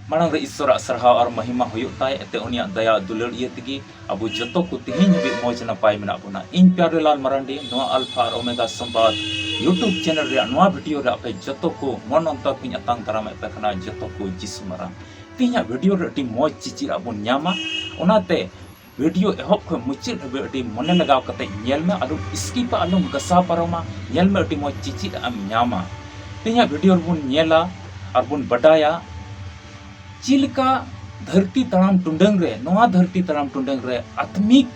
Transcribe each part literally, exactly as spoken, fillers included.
ᱢᱟᱲᱟᱝ ᱨᱮ ᱤᱥᱥᱚᱨᱟᱜ ᱥᱟᱨᱦᱟᱣ ᱟᱨ ᱢᱚᱦᱤᱢᱟ ᱦᱩᱭᱩᱜ ᱛᱟᱭ, ᱮᱱᱛᱮ ᱩᱱᱤᱭᱟᱜ ᱫᱟᱭᱟ ᱫᱩᱞᱟᱹᱲ ᱤᱭᱟᱹ ᱛᱮᱜᱮ ᱟᱵᱚ ᱡᱚᱛᱚ ᱠᱚ ᱛᱮᱦᱮᱧ ᱦᱟᱹᱵᱤᱡ ᱢᱚᱡᱽ ᱱᱟᱯᱟᱭ ᱢᱮᱱᱟᱜ ᱵᱚᱱᱟ᱾ ᱤᱧ ᱯᱭᱟᱨᱮᱞᱟᱞ ᱢᱟᱨᱟᱱᱰᱤ, ᱱᱚᱣᱟ ᱟᱞᱯᱷᱟ ᱟᱨ ᱳᱢᱮᱜᱟ ᱥᱚᱢᱵᱟᱫ YouTube ᱪᱮᱱᱮᱞ ᱨᱮᱭᱟᱜ ᱱᱚᱣᱟ ᱵᱷᱤᱰᱤᱭᱳ ᱨᱮ ᱟᱯᱮ ᱡᱚᱛᱚ ᱠᱚ ᱢᱚᱱ ᱚᱱᱛᱚᱨ ᱠᱷᱚᱱᱤᱧ ᱟᱛᱟᱝ ᱫᱟᱨᱟᱢᱮᱫ ᱯᱮ ᱠᱟᱱᱟ᱾ ᱡᱚᱛᱚ ᱠᱚ ᱡᱤᱥᱩ ᱢᱟᱨᱟᱝ᱾ ᱛᱮᱦᱮᱧᱟᱜ ᱵᱷᱤᱰᱤᱭᱳ ᱨᱮ ᱟᱹᱰᱤ ᱢᱚᱡᱽ ᱪᱮᱪᱮᱫ ᱟᱜ ᱵᱚᱱ ᱧᱟᱢᱟ, ᱚᱱᱟᱛᱮ ᱵᱷᱤᱰᱤᱭᱳ ᱮᱦᱚᱵ ᱠᱷᱚᱱ ᱢᱩᱪᱟᱹᱫ ᱦᱟᱹᱵᱤᱡ ᱟᱹᱰᱤ ᱢᱚᱱᱮ ᱞᱟᱜᱟᱣ ᱠᱟᱛᱮ ᱧᱮᱞ ᱢᱮ, ᱟᱞᱚᱢ ᱥᱠᱤᱯᱟ, ᱟᱞᱚᱢ ᱜᱟᱥᱟᱣ ᱯᱟᱨᱚᱢᱟ᱾ ᱧᱮᱞ ᱢᱮ, ᱟᱹᱰᱤ ᱢᱚᱡᱽ ᱪᱮᱪᱮᱫ ᱟᱜ ᱮᱢ ᱧᱟᱢᱟ᱾ ᱛᱮᱦᱮᱧᱟᱜ ᱵᱷᱤᱰᱤᱭᱳ ᱨᱮᱵᱚᱱ ᱧᱮᱞᱟ ᱟᱨ ᱵᱚᱱ ᱵᱟᱰᱟᱭᱟ ᱪᱮᱫ ᱞᱮᱠᱟ ᱫᱷᱟᱹᱨᱛᱤ ᱛᱟᱲᱟᱢ ᱴᱩᱰᱟᱹᱝ ᱨᱮ, ᱱᱚᱣᱟ ᱫᱷᱟᱹᱨᱛᱤ ᱛᱟᱲᱟᱢ ᱴᱩᱰᱟᱹᱝ ᱨᱮ ᱟᱛᱢᱤᱠ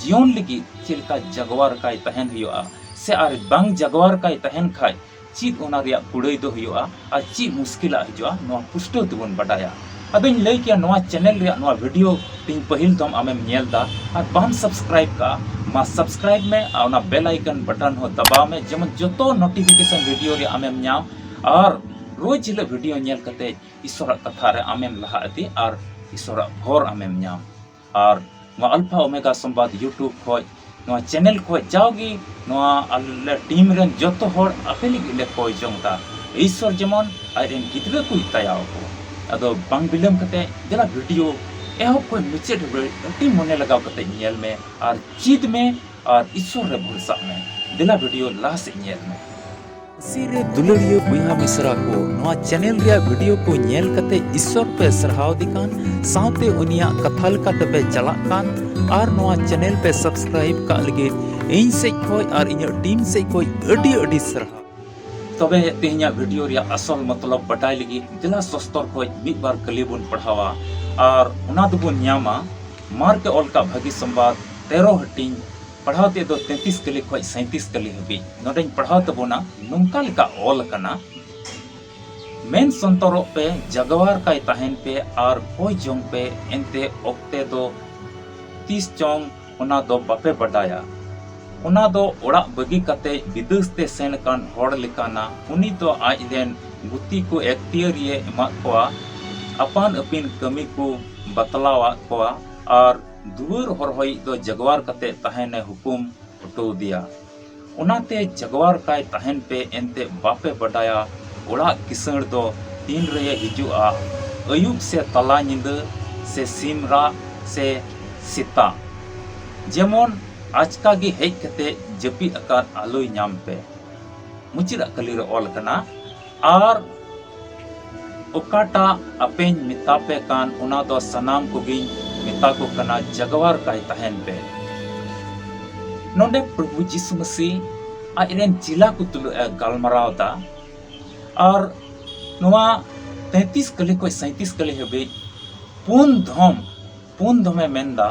ᱡᱤᱭᱚᱱ ᱞᱟᱹᱜᱤᱫ ᱪᱮᱫ ᱞᱮᱠᱟ ᱡᱟᱜᱣᱟᱨ ᱠᱟᱭ ᱛᱟᱦᱮᱱ ᱦᱩᱭᱩᱜᱼᱟ, ᱥᱮ ᱟᱨ ᱵᱟᱝ ᱡᱟᱜᱣᱟᱨ ᱠᱟᱭ ᱛᱟᱦᱮᱱ ᱠᱷᱟᱡ ᱪᱮᱫ ᱚᱱᱟ ᱨᱮᱭᱟᱜ ᱠᱩᱲᱟᱹᱭ ᱫᱚ ᱦᱩᱭᱩᱜᱼᱟ ᱟᱨ ᱪᱮᱫ ᱢᱩᱥᱠᱤᱞᱟᱜ ᱦᱤᱡᱩᱜᱼᱟ, ᱱᱚᱣᱟ ᱯᱩᱥᱴᱟᱹᱣ ᱛᱮᱵᱚᱱ ᱵᱟᱰᱟᱭᱟ᱾ ᱟᱫᱚᱧ ᱞᱟᱹᱭ ᱠᱮᱭᱟ, ᱱᱚᱣᱟ ᱪᱮᱱᱮᱞ ᱨᱮᱭᱟᱜ ᱱᱚᱣᱟ ᱵᱷᱤᱰᱤᱭᱳ ᱛᱤᱧ ᱯᱟᱹᱦᱤᱞ ᱫᱚᱢ ᱟᱢᱮᱢ ᱧᱮᱞ ᱫᱟ ᱟᱨ ᱵᱟᱢ ᱥᱟᱵᱥᱠᱨᱟᱭᱤᱵ ᱠᱟᱜᱼᱟ, ᱢᱟ ᱥᱟᱵᱥᱠᱨᱟᱭᱤᱵ ᱢᱮ ᱟᱨ ᱚᱱᱟ ᱵᱮᱞ ᱟᱭᱠᱚᱱ ᱵᱟᱴᱚᱱ ᱦᱚᱸ ᱫᱟᱵᱟᱣ ᱢᱮ, ᱡᱮᱢᱚᱱ ᱡᱚᱛᱚ ᱱᱳᱴᱤᱯᱷᱤᱠᱮᱥᱚᱱ ᱵᱷᱤᱰᱤᱭᱳ ᱨᱮ ᱟᱢᱮᱢ ᱧᱟᱢ ᱟᱨ ᱨᱳᱡᱽ ᱦᱤᱞᱳᱜ ᱵᱷᱤᱰᱤᱭᱳ ᱧᱮᱞ ᱠᱟᱛᱮ ᱤᱥᱚᱨᱟᱜ ᱠᱟᱛᱷᱟ ᱨᱮ ᱟᱢᱮᱢ ᱞᱟᱦᱟ ᱤᱫᱤ ᱟᱨ ᱤᱥᱚᱨᱟᱜ ᱵᱷᱚᱨ ᱟᱢᱮᱢ ᱧᱟᱢ᱾ ᱟᱨ ᱱᱚᱣᱟ ᱟᱞᱯᱷᱟ ᱳᱢᱮᱜᱟ ᱥᱚᱢᱵᱟᱫ YouTube ᱠᱷᱚᱡ, ᱱᱚᱣᱟ ᱪᱮᱱᱮᱞ ᱠᱷᱚᱡ ᱡᱟᱣᱜᱮ ᱱᱚᱣᱟ ᱟᱞᱮ ᱴᱤᱢ ᱨᱮᱱ ᱡᱚᱛᱚ ᱦᱚᱲ ᱟᱯᱮ ᱞᱟᱹᱜᱤᱫ ᱞᱮ ᱠᱚᱭ ᱡᱚᱝ ᱫᱟ, ᱤᱥᱚᱨ ᱡᱮᱢᱚᱱ ᱟᱡ ᱨᱮᱱ ᱜᱤᱫᱽᱨᱟᱹ ᱠᱚᱭ ᱛᱟᱭᱟᱣ ᱠᱚ᱾ ᱟᱫᱚ ᱵᱟᱝ ᱵᱤᱞᱚᱢ ᱠᱟᱛᱮ ᱫᱮᱞᱟ ᱵᱷᱤᱰᱤᱭᱳ ᱮᱦᱚᱵ ᱠᱷᱚᱡ ᱢᱩᱪᱟᱹᱫ ᱦᱟᱹᱵᱤᱡ ᱟᱹᱰᱤ ᱢᱚᱱᱮ ᱞᱟᱜᱟᱣ ᱠᱟᱛᱮ ᱧᱮᱞ ᱢᱮ ᱟᱨ ᱪᱮᱫ ᱢᱮ ᱟᱨ ᱤᱥᱚᱨ ᱨᱮ ᱵᱷᱚᱨᱥᱟᱜ ᱢᱮ᱾ ᱫᱮᱞᱟ ᱵᱷᱤᱰᱤᱭᱳ ᱞᱟᱦᱟ ᱥᱮᱫ ᱧᱮᱞ ᱢᱮ᱾ ᱢᱟᱹᱥᱤ ᱨᱮ ᱫᱩᱞᱟᱹᱲᱤᱭᱟᱹ ᱵᱚᱭᱦᱟ ᱢᱤᱥᱨᱟ ᱠᱚ, ᱱᱚᱣᱟ ᱪᱮᱱᱮᱞ ᱨᱮᱭᱟᱜ ᱵᱷᱤᱰᱤᱭᱳ ᱠᱚ ᱧᱮᱞ ᱠᱟᱛᱮ ᱤᱥᱚᱨ ᱯᱮ ᱥᱟᱨᱦᱟᱣ ᱫᱮ ᱠᱟᱱ, ᱥᱟᱶᱛᱮ ᱩᱱᱤᱭᱟᱜ ᱠᱟᱛᱷᱟ ᱞᱮᱠᱟ ᱛᱮᱯᱮ ᱪᱟᱞᱟᱜ ᱠᱟᱱ ᱟᱨ ᱱᱚᱣᱟ ᱪᱮᱱᱮᱞ ᱯᱮ ᱥᱟᱵᱥᱠᱨᱟᱭᱤᱵ ᱠᱟᱜ ᱞᱟᱹᱜᱤᱫ ᱤᱧ ᱥᱮᱡ ᱠᱷᱚᱡ ᱟᱨ ᱤᱧᱟᱹᱜ ᱴᱤᱢ ᱥᱮᱡ ᱠᱷᱚᱡ ᱟᱹᱰᱤ ᱟᱹᱰᱤ ᱥᱟᱨᱦᱟᱣ᱾ ᱛᱚᱵᱮ ᱛᱮᱦᱮᱧᱟᱜ ᱵᱷᱤᱰᱤᱭᱳ ᱨᱮᱭᱟᱜ ᱟᱥᱚᱞ ᱢᱚᱛᱞᱚᱵ ᱵᱟᱰᱟᱭ ᱞᱟᱹᱜᱤᱫ ᱫᱮᱞᱟ ᱥᱚᱥᱛᱚᱨ ᱠᱷᱚᱡ ᱢᱤᱫ ᱵᱟᱨ ᱠᱟᱹᱞᱤ ᱵᱚᱱ ᱯᱟᱲᱦᱟᱣᱟ ᱟᱨ ᱚᱱᱟ ᱫᱚᱵᱚᱱ ᱧᱟᱢᱟ ᱢᱟᱨᱠ ᱮ ᱚᱞ ᱠᱟᱜ ᱵᱷᱟᱹᱜᱤ ᱥᱚᱢᱵᱟᱫ ᱛᱮᱨᱚ ᱦᱟᱹᱴᱤᱧ, ᱯᱟᱲᱦᱟᱣ ᱛᱮᱫ ᱫᱚ ᱛᱮᱛᱨᱤᱥ ᱠᱟᱹᱞᱤ ᱠᱷᱚᱡ ᱥᱟᱸᱭᱛᱨᱤᱥ ᱠᱟᱹᱞᱤ ᱦᱟᱹᱵᱤᱡ᱾ ᱱᱚᱰᱮᱧ ᱯᱟᱲᱦᱟᱣ ᱛᱟᱵᱚᱱᱟ, ᱱᱚᱝᱠᱟ ᱞᱮᱠᱟ ᱚᱞ ᱟᱠᱟᱱᱟ, ᱢᱮᱱ ᱥᱚᱱᱛᱚᱨᱚᱜ ᱯᱮ, ᱡᱟᱜᱣᱟᱨ ᱠᱟᱭ ᱛᱟᱦᱮᱱ ᱯᱮ ᱟᱨ ᱠᱚᱭ ᱡᱚᱝ ᱯᱮ, ᱮᱱᱛᱮ ᱚᱠᱛᱮ ᱫᱚ ᱛᱤᱥ ᱪᱚᱝ ᱚᱱᱟ ᱫᱚ ᱵᱟᱯᱮ ᱵᱟᱰᱟᱭᱟ᱾ ᱚᱱᱟ ᱫᱚ ᱚᱲᱟᱜ ᱵᱟᱹᱜᱤ ᱠᱟᱛᱮ ᱵᱤᱫᱟᱹᱥ ᱛᱮ ᱥᱮᱱ ᱟᱠᱟᱱ ᱦᱚᱲ ᱞᱮᱠᱟᱱᱟ᱾ ᱩᱱᱤ ᱫᱚ ᱟᱡ ᱨᱮᱱ ᱜᱩᱛᱤ ᱠᱚ ᱮᱠᱛᱤᱭᱟᱹᱨᱤᱭᱮ ᱮᱢᱟᱫ ᱠᱚᱣᱟ, ᱟᱯᱟᱱ ᱟᱹᱯᱤᱱ ᱠᱟᱹᱢᱤ ᱠᱚ ᱵᱟᱛᱞᱟᱣᱟᱫ ᱠᱚᱣᱟ ᱟᱨ ᱫᱩᱣᱟᱹᱨ ᱦᱚᱨᱦᱚᱭᱤᱡ ᱫᱚ ᱡᱟᱜᱣᱟᱨ ᱠᱟᱛᱮ ᱛᱟᱦᱮᱱᱮ ᱦᱩᱠᱩᱢ ᱦᱚᱴᱚ ᱟᱫᱮᱭᱟ᱾ ᱚᱱᱟᱛᱮ ᱡᱟᱜᱣᱟᱨ ᱠᱟᱭ ᱛᱟᱦᱮᱱ ᱯᱮ, ᱮᱱᱛᱮ ᱵᱟᱯᱮ ᱵᱟᱰᱟᱭᱟ ᱚᱲᱟᱜ ᱠᱤᱥᱟᱹᱬ ᱫᱚ ᱛᱤᱱ ᱨᱮᱭᱮ ᱦᱤᱡᱩᱜᱼᱟ᱾ ᱟᱹᱭᱩᱵ ᱥᱮ ᱛᱟᱞᱟ ᱧᱤᱫᱟᱹ ᱥᱮ ᱥᱤᱢ ᱨᱟᱜ ᱥᱮ ᱥᱮᱛᱟᱜ, ᱡᱮᱢᱚᱱ ᱟᱪᱠᱟ ᱜᱮ ᱦᱮᱡ ᱠᱟᱛᱮ ᱡᱟᱹᱯᱤᱫ ᱟᱠᱟᱫ ᱟᱞᱚᱭ ᱧᱟᱢ ᱯᱮ᱾ ᱢᱩᱪᱟᱹᱫᱟᱜ ᱠᱟᱹᱞᱤ ᱨᱮ ᱚᱞ ᱟᱠᱟᱱᱟ, ᱟᱨ ᱚᱠᱟᱴᱟᱜ ᱟᱯᱮᱧ ᱢᱮᱛᱟ ᱯᱮ ᱠᱟᱱ, ᱚᱱᱟ ᱫᱚ ᱥᱟᱱᱟᱢ ᱠᱚᱜᱮᱧ ᱢᱮᱛᱟ ᱠᱚ ᱠᱟᱱᱟ, ᱡᱟᱜᱣᱟᱨ ᱠᱟᱭ ᱛᱟᱦᱮᱱ ᱯᱮ᱾ ᱱᱚᱰᱮ ᱯᱨᱚᱵᱷᱩ ᱡᱤᱥᱩ ᱢᱟᱹᱥᱤ ᱟᱡᱨᱮᱱ ᱪᱮᱞᱟ ᱠᱚ ᱛᱩᱞᱩᱡ ᱮ ᱜᱟᱞᱢᱟᱨᱟᱣ ᱮᱫᱟ᱾ ᱟᱨ ᱱᱚᱣᱟ ᱛᱮᱸᱛᱤᱥ ᱠᱟᱹᱞᱤ ᱠᱷᱚᱱ ᱥᱟᱸᱭᱛᱤᱥ ᱠᱟᱹᱞᱤ ᱦᱟᱹᱵᱤᱡ ᱯᱩᱱ ᱫᱷᱚᱢ, ᱯᱩᱱ ᱫᱷᱚᱢᱮ ᱢᱮᱱᱫᱟ,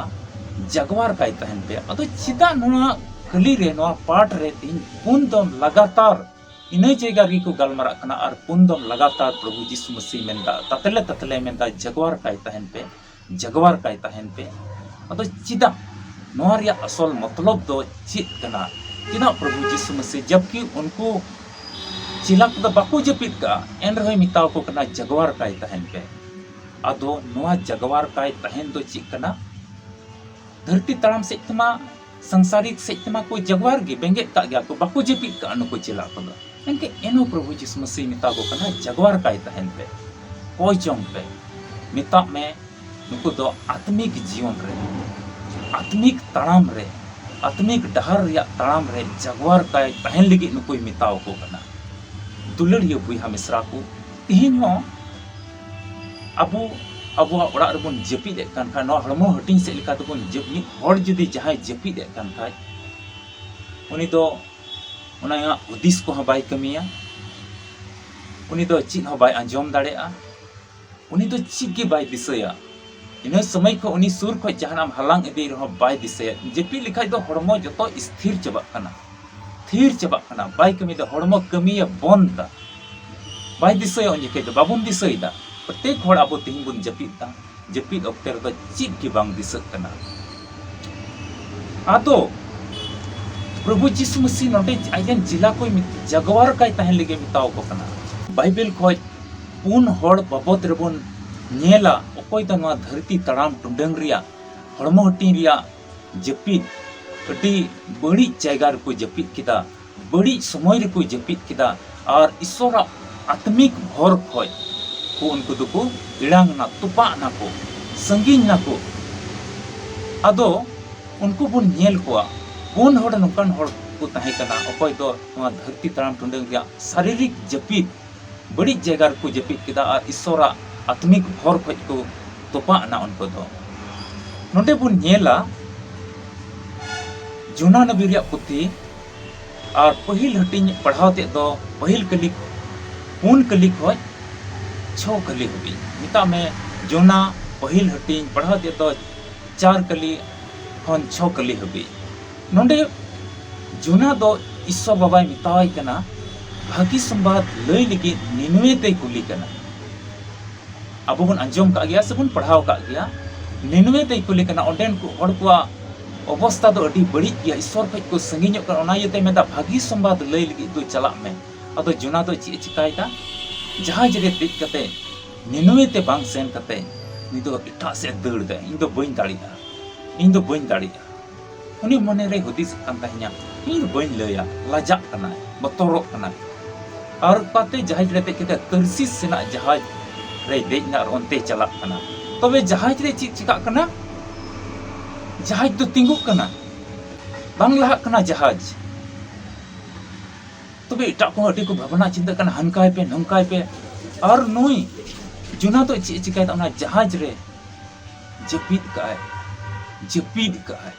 ᱡᱟᱜᱣᱟᱨ ᱠᱟᱭ ᱛᱟᱦᱮᱱ ᱯᱮ᱾ ᱟᱫᱚ ᱪᱮᱫᱟᱜ ᱱᱚᱣᱟ ᱠᱟᱹᱞᱤ ᱨᱮ, ᱱᱚᱣᱟ ᱯᱟᱴ ᱨᱮ ᱛᱮᱦᱮᱧ ᱯᱩᱱ ᱫᱷᱚᱢ ᱞᱟᱜᱟᱛᱟᱨ ᱤᱱᱟᱹ ᱡᱟᱭᱜᱟ ᱨᱮᱜᱮ ᱠᱚ ᱜᱟᱞᱢᱟᱨᱟᱜ ᱠᱟᱱᱟ? ᱟᱨ ᱯᱩᱱ ᱫᱚᱢ ᱞᱟᱜᱟᱛᱟᱨ ᱯᱨᱚᱵᱷᱩ ᱡᱤᱥᱩ ᱢᱟᱹᱥᱤ ᱢᱮᱱᱫᱟ, ᱛᱟᱛᱞᱮ ᱛᱟᱛᱞᱮ ᱢᱮᱱᱫᱟ, "ᱡᱟᱜᱣᱟᱨ ᱠᱟᱭ ᱛᱟᱦᱮᱱ ᱯᱮ, ᱡᱟᱜᱣᱟᱨ ᱠᱟᱭ ᱛᱟᱦᱮᱱ ᱯᱮ᱾" ᱟᱫᱚ ᱪᱮᱫᱟᱜ ᱱᱚᱣᱟ ᱨᱮᱭᱟᱜ ᱟᱥᱚᱞ ᱢᱚᱛᱞᱚᱵ ᱫᱚ ᱪᱮᱫ ᱠᱟᱱᱟ? ᱪᱮᱫᱟᱜ ᱯᱨᱚᱵᱷᱩ ᱡᱤᱥᱩ ᱢᱟᱹᱥᱤ, ᱡᱟᱵᱠᱤ ᱩᱱᱠᱩ ᱪᱮᱞᱟ ᱠᱚᱫᱚ ᱵᱟᱠᱚ ᱡᱟᱹᱯᱤᱫ ᱠᱟᱜᱼᱟ, ᱮᱱ ᱨᱮᱦᱚᱸᱭ ᱢᱮᱛᱟᱣ ᱠᱚ ᱠᱟᱱᱟ, "ᱡᱟᱜᱣᱟᱨ ᱠᱟᱭ ᱛᱟᱦᱮᱱ ᱯᱮ"? ᱟᱫᱚ ᱱᱚᱣᱟ ᱡᱟᱜᱣᱟᱨ ᱠᱟᱭ ᱛᱟᱦᱮᱱ ᱫᱚ ᱪᱮᱫ ᱠᱟᱱᱟ? ᱫᱷᱟᱹᱨᱛᱤ ᱛᱟᱲᱟᱢ ᱥᱮᱫ ᱛᱮᱢᱟ, ᱥᱟᱝᱥᱟᱨᱤᱠ ᱥᱮᱫ ᱛᱮᱢᱟ ᱠᱚ ᱡᱟᱜᱣᱟᱨ ᱜᱮ, ᱵᱮᱸᱜᱮᱫ ᱠᱟᱜ ᱜᱮᱭᱟ ᱠᱚ, ᱵᱟᱠᱚ ᱡᱟᱹᱯᱤᱫ ᱠᱟᱜᱼᱟ ᱱᱩᱠᱩ ᱪᱮᱞᱟ ᱠᱚᱫᱚ᱾ ᱮᱱᱠᱷᱟᱱ ᱮᱱᱦᱚᱸ ᱯᱨᱚᱵᱷᱩ ᱡᱤᱥᱩ ᱢᱟᱹᱥᱤ ᱢᱮᱛᱟ ᱠᱚ ᱠᱟᱱᱟ, "ᱡᱟᱜᱣᱟᱨ ᱠᱟᱭ ᱛᱟᱦᱮᱱ ᱯᱮ, ᱠᱚᱭ ᱡᱚᱝ ᱯᱮ᱾" ᱢᱮᱛᱟᱜ ᱢᱮ, ᱱᱩᱠᱩ ᱫᱚ ᱟᱛᱢᱤᱠ ᱡᱤᱭᱚᱱ ᱨᱮ, ᱟᱛᱢᱤᱠ ᱛᱟᱲᱟᱢ ᱨᱮ, ᱟᱛᱢᱤᱠ ᱰᱟᱦᱟᱨ ᱨᱮᱭᱟᱜ ᱛᱟᱲᱟᱢ ᱨᱮ ᱡᱟᱜᱣᱟᱨ ᱠᱟᱭ ᱛᱟᱦᱮᱱ ᱞᱟᱹᱜᱤᱫ ᱱᱩᱠᱩᱭ ᱢᱮᱛᱟᱣ ᱠᱚ ᱠᱟᱱᱟ᱾ ᱫᱩᱞᱟᱹᱲᱤᱭᱟᱹ ᱵᱚᱭᱦᱟ ᱢᱤᱥᱨᱟ ᱠᱚ, ᱛᱮᱦᱮᱧ ᱦᱚᱸ ᱟᱵᱚ ᱟᱵᱚᱣᱟᱜ ᱚᱲᱟᱜ ᱨᱮᱵᱚᱱ ᱡᱟᱹᱯᱤᱫ ᱮᱫ ᱠᱟᱱ ᱠᱷᱟᱱ, ᱱᱚᱣᱟ ᱦᱚᱲᱢᱚ ᱦᱟᱹᱴᱤᱧ ᱥᱮᱫ ᱞᱮᱠᱟ ᱛᱮᱵᱚᱱ ᱡᱟᱹᱯ-, ᱢᱤᱫ ᱦᱚᱲ ᱡᱩᱫᱤ ᱡᱟᱦᱟᱸᱭ ᱡᱟᱹᱯᱤᱫ ᱮᱫ ᱠᱟᱱ ᱠᱷᱟᱱ, ᱩᱱᱤ ᱫᱚ ᱚᱱᱟ ᱦᱩᱫᱤᱥ ᱠᱚᱦᱚᱸ ᱵᱟᱭ ᱠᱟᱹᱢᱤᱭᱟ, ᱩᱱᱤ ᱫᱚ ᱪᱮᱫ ᱦᱚᱸ ᱵᱟᱭ ᱟᱸᱡᱚᱢ ᱫᱟᱲᱮᱭᱟᱜᱼᱟ, ᱩᱱᱤ ᱫᱚ ᱪᱮᱫ ᱜᱮ ᱵᱟᱭ ᱫᱤᱥᱟᱹᱭᱟ᱾ ᱤᱱᱟᱹ ᱥᱚᱢᱚᱭ ᱠᱷᱚᱱ ᱩᱱᱤ ᱥᱩᱨ ᱠᱷᱚᱱ ᱡᱟᱦᱟᱱᱟᱜ ᱮᱢ ᱦᱟᱞᱟᱝ ᱤᱫᱤᱭ ᱨᱮᱦᱚᱸ ᱵᱟᱭ ᱫᱤᱥᱟᱹᱭᱟ᱾ ᱡᱟᱹᱯᱤᱫ ᱞᱮᱠᱷᱟᱡ ᱫᱚ ᱦᱚᱲᱢᱚ ᱡᱚᱛᱚ ᱤᱥᱛᱷᱤᱨ ᱪᱟᱵᱟᱜ ᱠᱟᱱᱟ, ᱛᱷᱤᱨ ᱪᱟᱵᱟᱜ ᱠᱟᱱᱟ, ᱵᱟᱭ ᱠᱟᱹᱢᱤᱭᱮᱫᱟ, ᱦᱚᱲᱢᱚ ᱠᱟᱹᱢᱤᱭᱮ ᱵᱚᱱᱫ ᱫᱟ, ᱵᱟᱭ ᱫᱤᱥᱟᱹᱭᱟ᱾ ᱩᱱ ᱡᱚᱠᱷᱮᱡ ᱫᱚ ᱵᱟᱵᱚᱱ ᱫᱤᱥᱟᱹᱭᱮᱫᱟ᱾ ᱯᱨᱚᱛᱮᱠ ᱦᱚᱲ ᱟᱵᱚ ᱛᱮᱦᱮᱧ ᱵᱚᱱ ᱡᱟᱹᱯᱤᱫ ᱫᱟ, ᱡᱟᱹᱯᱤᱫ ᱚᱠᱛᱮ ᱨᱮᱫᱚ ᱪᱮᱫ ᱜᱮ ᱵᱟᱝ ᱫᱤᱥᱟᱹᱜ ᱠᱟᱱᱟ᱾ ᱟᱫᱚ ᱯᱨᱚᱵᱷᱩ ᱡᱤᱥᱩ ᱢᱟᱹᱥᱤ ᱱᱚᱰᱮ ᱟᱡᱨᱮᱱ ᱪᱮᱞᱟ ᱠᱚᱭ ᱢᱮᱛ-, ᱡᱟᱜᱣᱟᱨ ᱠᱟᱭ ᱛᱟᱦᱮᱱ ᱞᱟᱹᱜᱤᱫ ᱢᱮᱛᱟᱣ ᱠᱚ ᱠᱟᱱᱟ᱾ ᱵᱟᱭᱵᱮᱞ ᱠᱷᱚᱡ ᱯᱩᱱ ᱦᱚᱲ ᱵᱟᱵᱚᱛ ᱨᱮᱵᱚᱱ ᱧᱮᱞᱟ, ᱚᱠᱚᱭ ᱫᱚ ᱱᱚᱣᱟ ᱫᱷᱟᱹᱨᱛᱤ ᱛᱟᱲᱟᱢ ᱴᱩᱰᱟᱹᱝ ᱨᱮᱭᱟᱜ, ᱦᱚᱲᱢᱚ ᱦᱟᱹᱴᱤᱧ ᱨᱮᱭᱟᱜ ᱡᱟᱹᱯᱤᱫ, ᱟᱹᱰᱤ ᱵᱟᱹᱲᱤᱡ ᱡᱟᱭᱜᱟ ᱨᱮᱠᱚ ᱡᱟᱹᱯᱤᱫ ᱠᱮᱫᱟ, ᱵᱟᱹᱲᱤᱡ ᱥᱚᱢᱚᱭ ᱨᱮᱠᱚ ᱡᱟᱹᱯᱤᱫ ᱠᱮᱫᱟ, ᱟᱨ ᱤᱥᱚᱨᱟᱜ ᱟᱛᱢᱤᱠ ᱵᱷᱚᱨ ᱠᱷᱚᱡ ᱩᱱᱠᱩ ᱫᱚᱠᱚ ᱤᱲᱟᱝ ᱱᱟ, ᱛᱚᱯᱟᱜ ᱱᱟᱠᱚ, ᱥᱟᱺᱜᱤᱧ ᱱᱟᱠᱚ᱾ ᱟᱫᱚ ᱩᱱᱠᱩ ᱵᱚᱱ ᱧᱮᱞ ᱠᱚᱣᱟ, ᱯᱩᱱ ᱦᱚᱲ ᱱᱚᱝᱠᱟᱱ ᱦᱚᱲ ᱠᱚ ᱛᱟᱦᱮᱸ ᱠᱟᱱᱟ, ᱚᱠᱚᱭ ᱫᱚ ᱱᱚᱣᱟ ᱫᱷᱟᱹᱨᱛᱤ ᱛᱟᱲᱟᱢ ᱴᱩᱰᱟᱹᱝ ᱨᱮᱭᱟᱜ ᱥᱟᱨᱤᱨᱤᱠ ᱡᱟᱹᱯᱤᱫ, ᱵᱟᱹᱲᱤᱡ ᱡᱟᱭᱜᱟ ᱨᱮᱠᱚ ᱡᱟᱹᱯᱤᱫ ᱠᱮᱫᱟ ᱟᱨ ᱤᱥᱥᱚᱨᱟᱜ ᱟᱛᱢᱤᱠ ᱦᱚᱨ ᱠᱷᱚᱡ ᱠᱚ ᱛᱚᱯᱟᱜ ᱮᱱᱟ ᱩᱱᱠᱩ ᱫᱚ᱾ ᱱᱚᱰᱮ ᱵᱚᱱ ᱧᱮᱞᱟ, ᱡᱳᱱᱟ ᱱᱚᱵᱤ ᱨᱮᱭᱟᱜ ᱯᱩᱛᱷᱤ ᱟᱨ ᱯᱟᱹᱦᱤᱞ ᱦᱟᱹᱴᱤᱧ ᱯᱟᱲᱦᱟᱣ ᱛᱮᱫ ᱫᱚ ᱯᱟᱹᱦᱤᱞ ᱠᱟᱹᱞᱤ, ᱯᱩᱱ ᱠᱟᱹᱞᱤ ᱠᱷᱚᱡ ᱪᱷᱚ ᱠᱟᱹᱞᱤ ᱦᱟᱹᱵᱤᱡ᱾ ᱢᱮᱛᱟᱜ ᱢᱮ, ᱡᱳᱱᱟ ᱯᱟᱹᱦᱤᱞ ᱦᱟᱹᱴᱤᱧ ᱯᱟᱲᱦᱟᱣ ᱛᱮᱫ ᱫᱚ ᱪᱟᱨ ᱠᱟᱹᱞᱤ ᱠᱷᱚᱱ ᱪᱷᱚ ᱠᱟᱹᱞᱤ ᱦᱟᱹᱵᱤᱡ᱾ ᱱᱚᱰᱮ ᱡᱳᱱᱟ ᱫᱚ ᱤᱥᱥᱚᱨ ᱵᱟᱵᱟᱭ ᱢᱮᱛᱟᱣᱟᱭ ᱠᱟᱱᱟ, ᱵᱷᱟᱹᱜᱤ ᱥᱚᱢᱵᱟᱫ ᱞᱟᱹᱭ ᱞᱟᱹᱜᱤᱫ ᱱᱤᱱᱣᱮ ᱛᱮᱭ ᱠᱩᱞᱤ ᱠᱟᱱᱟ᱾ ᱟᱵᱚ ᱵᱚᱱ ᱟᱸᱡᱚᱢ ᱠᱟᱜ ᱜᱮᱭᱟ ᱥᱮᱵᱚᱱ ᱯᱟᱲᱦᱟᱣ ᱠᱟᱜ ᱜᱮᱭᱟ, ᱱᱤᱱᱣᱮ ᱛᱮᱭ ᱠᱩᱞᱤ ᱠᱟᱱᱟ, ᱚᱸᱰᱮᱱ ᱠᱚ ᱦᱚᱲ ᱠᱚᱣᱟᱜ ᱚᱵᱚᱥᱛᱟ ᱫᱚ ᱟᱹᱰᱤ ᱵᱟᱹᱲᱤᱡ ᱜᱮᱭᱟ, ᱤᱥᱥᱚᱨ ᱠᱷᱚᱡ ᱠᱚ ᱥᱟᱺᱜᱤᱧᱚᱜ ᱠᱟᱱᱟ, ᱚᱱᱟ ᱤᱭᱟᱹᱛᱮ ᱢᱮᱱᱫᱟ, ᱵᱷᱟᱹᱜᱤ ᱥᱚᱢᱵᱟᱫ ᱞᱟᱹᱭ ᱞᱟᱹᱜᱤᱫ ᱫᱚ ᱪᱟᱞᱟᱜ ᱢᱮ᱾ ᱟᱫᱚ ᱡᱳᱱᱟ ᱫᱚ ᱪᱮᱫ ᱮ ᱪᱤᱠᱟᱭᱮᱫᱟ? ᱡᱟᱦᱟᱡᱽ ᱨᱮ ᱫᱮᱡ ᱠᱟᱛᱮ, ᱱᱤᱱᱣᱮ ᱛᱮ ᱵᱟᱝ ᱥᱮᱱ ᱠᱟᱛᱮ, ᱩᱱᱤ ᱫᱚ ᱮᱴᱟᱜ ᱥᱮᱫ ᱮ ᱫᱟᱹᱲ ᱮᱫᱟ, "ᱤᱧ ᱫᱚ ᱵᱟᱹᱧ ᱫᱟᱲᱮᱭᱟᱜᱼᱟ, ᱤᱧ ᱫᱚ ᱵᱟᱹᱧ ᱫᱟᱲᱮᱭᱟᱜᱼᱟ᱾" ᱩᱱᱤ ᱢᱚᱱᱮ ᱨᱮ ᱦᱩᱫᱤᱥ ᱠᱟᱱ ᱛᱟᱦᱮᱸᱧᱟ, "ᱤᱧ ᱫᱚ ᱵᱟᱹᱧ ᱞᱟᱹᱭᱟ, ᱞᱟᱡᱟᱜ ᱠᱟᱱᱟᱭ, ᱵᱚᱛᱚᱨᱚᱜ ᱠᱟᱱᱟᱭ᱾" ᱟᱨ ᱚᱠᱟᱛᱮ ᱡᱟᱦᱟᱡᱽ ᱨᱮ ᱫᱮᱡ ᱠᱟᱛᱮ ᱛᱟᱨᱥᱤᱥ ᱥᱮᱱᱟᱜ ᱡᱟᱦᱟᱡᱽ ᱨᱮᱭ ᱫᱮᱡ ᱮᱱᱟ ᱟᱨ ᱚᱱᱛᱮᱭ ᱪᱟᱞᱟᱜ ᱠᱟᱱᱟ᱾ ᱛᱚᱵᱮ ᱡᱟᱦᱟᱡᱽ ᱨᱮ ᱪᱮᱫ ᱪᱤᱠᱟᱜ ᱠᱟᱱᱟ? ᱡᱟᱦᱟᱡᱽ ᱫᱚ ᱛᱤᱸᱜᱩᱜ ᱠᱟᱱᱟ, ᱵᱟᱝ ᱞᱟᱦᱟᱜ ᱠᱟᱱᱟ ᱡᱟᱦᱟᱡᱽ᱾ ᱛᱚᱵᱮ ᱮᱴᱟᱜ ᱠᱚᱦᱚᱸ ᱟᱹᱰᱤ ᱠᱚ ᱵᱷᱟᱵᱽᱱᱟ ᱪᱤᱱᱛᱟᱹᱜ ᱠᱟᱱᱟ, ᱦᱟᱱᱠᱟᱭ ᱯᱮ, ᱱᱚᱝᱠᱟᱭ ᱯᱮ᱾ ᱟᱨ ᱱᱩᱭ ᱡᱳᱱᱟ ᱫᱚ ᱪᱮᱫ ᱮ ᱪᱤᱠᱟᱭᱮᱫᱟ? ᱚᱱᱟ ᱡᱟᱦᱟᱡᱽ ᱨᱮ ᱡᱟᱹᱯᱤᱫ ᱠᱟᱜᱼᱟᱭ, ᱡᱟᱹᱯᱤᱫ ᱠᱟᱜᱼᱟᱭ᱾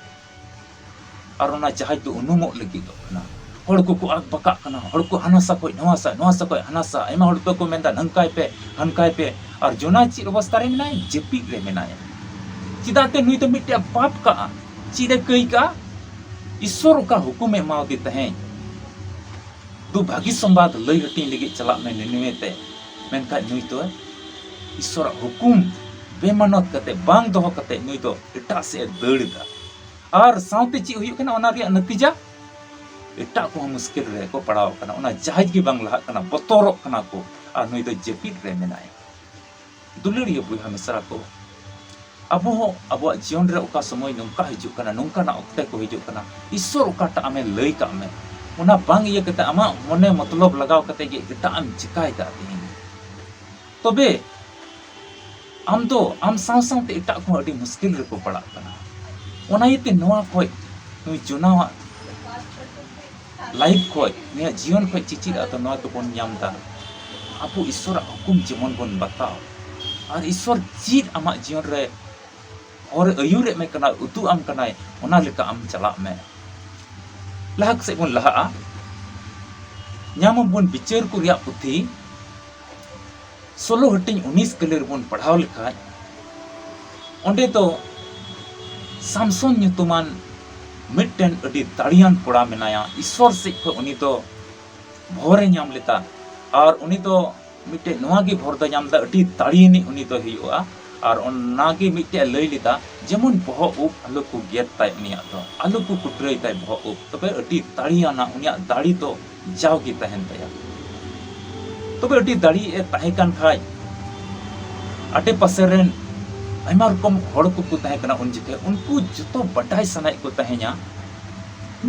ᱟᱨ ᱚᱱᱟ ᱡᱟᱦᱟᱡᱽ ᱫᱚ ᱩᱱᱩᱢᱚᱜ ᱞᱟᱹᱜᱤᱫᱚᱜ ᱠᱟᱱᱟ᱾ ᱦᱚᱲ ᱠᱚᱠᱚ ᱟᱠ ᱵᱟᱠᱟᱜ ᱠᱟᱱᱟ, ᱦᱚᱲ ᱠᱚ ᱦᱟᱱᱟ ᱥᱟ ᱠᱷᱚᱡ ᱱᱚᱣᱟ ᱥᱟ, ᱱᱚᱣᱟ ᱥᱟ ᱠᱷᱚᱡ ᱦᱟᱱᱟ ᱥᱟ, ᱟᱭᱢᱟ ᱦᱚᱲ ᱫᱚᱠᱚ ᱢᱮᱱᱫᱟ, "ᱱᱚᱝᱠᱟᱭ ᱯᱮ, ᱦᱟᱱᱠᱟᱭ ᱯᱮ᱾" ᱟᱨ ᱡᱳᱱᱟ ᱪᱮᱫ ᱚᱵᱚᱥᱛᱟ ᱨᱮ ᱢᱮᱱᱟᱭᱟ? ᱡᱟᱹᱯᱤᱫ ᱨᱮ ᱢᱮᱱᱟᱭᱟ᱾ ᱪᱮᱫᱟᱜ ᱛᱮ ᱱᱩᱭ ᱫᱚ ᱢᱤᱫᱴᱮᱡ ᱯᱟᱯ ᱠᱟᱜᱼᱟ, ᱪᱮᱫ ᱮ ᱠᱟᱹᱭ ᱠᱟᱜᱼᱟ? ᱤᱥᱥᱚᱨ ᱚᱠᱟ ᱦᱩᱠᱩᱢᱮ ᱮᱢᱟᱣᱟᱫᱮ ᱛᱟᱦᱮᱸᱫ, ᱫᱩ ᱵᱷᱟᱹᱜᱤ ᱥᱚᱢᱵᱟᱫ ᱞᱟᱹᱭ ᱦᱟᱹᱴᱤᱧ ᱞᱟᱹᱜᱤᱫ ᱪᱟᱞᱟᱜ ᱢᱮ ᱱᱤᱱᱣᱮ ᱛᱮ, ᱢᱮᱱᱠᱷᱟᱡ ᱱᱩᱭ ᱫᱚ ᱤᱥᱥᱚᱨᱟᱜ ᱦᱩᱠᱩᱢ ᱵᱮᱢᱟᱱᱚᱛ ᱠᱟᱛᱮ, ᱵᱟᱝ ᱫᱚᱦᱚ ᱠᱟᱛᱮ ᱱᱩᱭ ᱫᱚ ᱮᱴᱟᱜ ᱥᱮᱫ ᱮ ᱫᱟᱹᱲ ᱮᱫᱟ᱾ ᱟᱨ ᱥᱟᱶᱛᱮ ᱪᱮᱫ ᱦᱩᱭᱩᱜ ᱠᱟᱱᱟ? ᱚᱱᱟ ᱨᱮᱭᱟᱜ ᱱᱟᱛᱤᱡᱟ, ᱮᱴᱟᱜ ᱠᱚᱦᱚᱸ ᱢᱩᱥᱠᱤᱞ ᱨᱮᱠᱚ ᱯᱟᱲᱟᱣ ᱠᱟᱱᱟ᱾ ᱚᱱᱟ ᱡᱟᱦᱟᱡᱽ ᱜᱮ ᱵᱟᱝ ᱞᱟᱦᱟᱜ ᱠᱟᱱᱟ, ᱵᱚᱛᱚᱨᱚᱜ ᱠᱟᱱᱟ ᱠᱚ, ᱟᱨ ᱱᱩᱭ ᱫᱚ ᱡᱟᱹᱯᱤᱫ ᱨᱮ ᱢᱮᱱᱟᱭᱟ᱾ ᱫᱩᱞᱟᱹᱲᱤᱭᱟᱹ ᱵᱚᱭᱦᱟ ᱢᱤᱥᱨᱟ ᱠᱚ, ᱟᱵᱚ ᱦᱚᱸ ᱟᱵᱚᱣᱟᱜ ᱡᱤᱭᱚᱱ ᱨᱮ ᱚᱠᱟ ᱥᱚᱢᱚᱭ ᱱᱚᱝᱠᱟ ᱦᱤᱡᱩᱜ ᱠᱟᱱᱟ, ᱱᱚᱝᱠᱟᱱᱟᱜ ᱚᱠᱛᱮ ᱠᱚ ᱦᱤᱡᱩᱜ ᱠᱟᱱᱟ, ᱤᱥᱥᱚᱨ ᱚᱠᱟᱴᱟᱜ ᱟᱢᱮ ᱞᱟᱹᱭ ᱠᱟᱜ ᱢᱮ, ᱚᱱᱟ ᱵᱟᱝ ᱤᱭᱟᱹ ᱠᱟᱛᱮ ᱟᱢᱟᱜ ᱢᱚᱱᱮ ᱢᱚᱛᱞᱚᱵ ᱞᱟᱜᱟᱣ ᱠᱟᱛᱮ ᱜᱮ ᱮᱴᱟᱜ ᱮᱢ ᱪᱤᱠᱟᱭᱮᱫᱟ ᱛᱮᱦᱮᱧ᱾ ᱛᱚᱵᱮ ᱟᱢ ᱫᱚ ᱟᱢ ᱥᱟᱶ ᱥᱟᱶᱛᱮ ᱮᱴᱟᱜ ᱠᱚᱦᱚᱸ ᱟᱹᱰᱤ ᱢᱩᱥᱠᱤᱞ ᱨᱮᱠᱚ ᱯᱟᱲᱟᱜ ᱠᱟᱱᱟ᱾ ᱚᱱᱟ ᱤᱭᱟᱹᱛᱮ ᱱᱚᱣᱟ ᱠᱷᱚᱡ ᱱᱩᱭ ᱡᱳᱱᱟᱣᱟᱜ ᱞᱟᱭᱤᱯᱷ ᱠᱷᱚᱡ, ᱱᱩᱭᱟᱜ ᱡᱤᱭᱚᱱ ᱠᱷᱚᱡ ᱪᱮᱪᱮᱫ ᱟᱫᱚ ᱱᱚᱣᱟ ᱫᱚᱵᱚᱱ ᱧᱟᱢ ᱮᱫᱟ, ᱟᱵᱚ ᱤᱥᱥᱚᱨᱟᱜ ᱦᱩᱠᱩᱢ ᱡᱮᱢᱚᱱ ᱵᱚᱱ ᱵᱟᱛᱟᱣ᱾ ᱟᱨ ᱤᱥᱥᱚᱨ ᱪᱮᱫ ᱟᱢᱟᱜ ᱡᱤᱭᱚᱱ ᱨᱮ ᱦᱚᱨ ᱟᱹᱭᱩᱨᱮᱫ ᱢᱮ ᱠᱟᱱᱟ, ᱩᱫᱩᱜ ᱟᱢ ᱠᱟᱱᱟᱭ, ᱚᱱᱟ ᱞᱮᱠᱟ ᱟᱢ ᱪᱟᱞᱟᱜ ᱢᱮ᱾ ᱞᱟᱦᱟ ᱥᱮᱫ ᱵᱚᱱ ᱞᱟᱦᱟᱜᱼᱟ᱾ ᱧᱟᱢ ᱟᱵᱚᱱ ᱵᱤᱪᱟᱹᱨ ᱠᱚ ᱨᱮᱭᱟᱜ ᱯᱩᱛᱷᱤ, ᱥᱳᱞᱳ ᱦᱟᱹᱴᱤᱧ ᱩᱱᱤᱥ ᱠᱟᱹᱞᱤ ᱨᱮᱵᱚᱱ ᱯᱟᱲᱦᱟᱣ ᱞᱮᱠᱷᱟᱡ, ᱚᱸᱰᱮ ᱫᱚ ᱥᱟᱢᱥᱚᱱ ᱧᱩᱛᱩᱢᱟᱱ ᱢᱤᱫᱴᱮᱱ ᱟᱹᱰᱤ ᱫᱟᱲᱮᱭᱟᱱ ᱠᱚᱲᱟ ᱢᱮᱱᱟᱭᱟ᱾ ᱤᱥᱥᱚᱨ ᱥᱮᱫ ᱠᱷᱚᱱ ᱩᱱᱤ ᱫᱚ ᱵᱷᱚᱨᱮ ᱧᱟᱢ ᱞᱮᱫᱟ᱾ ᱟᱨ ᱩᱱᱤ ᱫᱚ ᱢᱤᱫᱴᱮᱡ ᱱᱚᱣᱟ ᱜᱮ ᱵᱷᱚᱨ ᱫᱚ ᱧᱟᱢ ᱞᱮᱫᱟ, ᱟᱹᱰᱤ ᱫᱟᱲᱮᱭᱟᱱᱤᱡ ᱩᱱᱤ ᱫᱚ ᱦᱩᱭᱩᱜᱼᱟ᱾ ᱟᱨ ᱚᱱᱟᱜᱮ ᱢᱤᱫᱴᱮᱡ ᱞᱟᱹᱭ ᱞᱮᱫᱟ, ᱡᱮᱢᱚᱱ ᱵᱚᱦᱚᱜ ᱩᱵ ᱟᱞᱚ ᱠᱚ ᱜᱮᱫ ᱛᱟᱭ, ᱩᱱᱤᱭᱟᱜ ᱫᱚ ᱟᱞᱚ ᱠᱚ ᱠᱩᱴᱨᱟᱹᱭ ᱛᱟᱭ ᱵᱚᱦᱚᱜ ᱩᱵ, ᱛᱚᱵᱮ ᱟᱹᱰᱤ ᱫᱟᱲᱮᱭᱟᱱᱟ, ᱩᱱᱤᱭᱟᱜ ᱫᱟᱲᱮ ᱫᱚ ᱡᱟᱣᱜᱮ ᱛᱟᱦᱮᱱ ᱛᱟᱭᱟ᱾ ᱛᱚᱵᱮ ᱟᱹᱰᱤ ᱫᱟᱲᱮ ᱮ ᱛᱟᱦᱮᱸ ᱠᱟᱱ ᱠᱷᱟᱡ, ᱟᱰᱮ ᱯᱟᱥᱮ ᱨᱮᱱ ᱟᱭᱢᱟ ᱨᱚᱠᱚᱢ ᱦᱚᱲ ᱠᱚᱠᱚ ᱛᱟᱦᱮᱸ ᱠᱟᱱᱟ ᱩᱱ ᱡᱚᱠᱷᱮᱡ, ᱩᱱᱠᱩ ᱡᱚᱛᱚ ᱵᱟᱰᱟᱭ ᱥᱟᱱᱟᱭᱮᱫ ᱠᱚ ᱛᱟᱦᱮᱸᱧᱟ,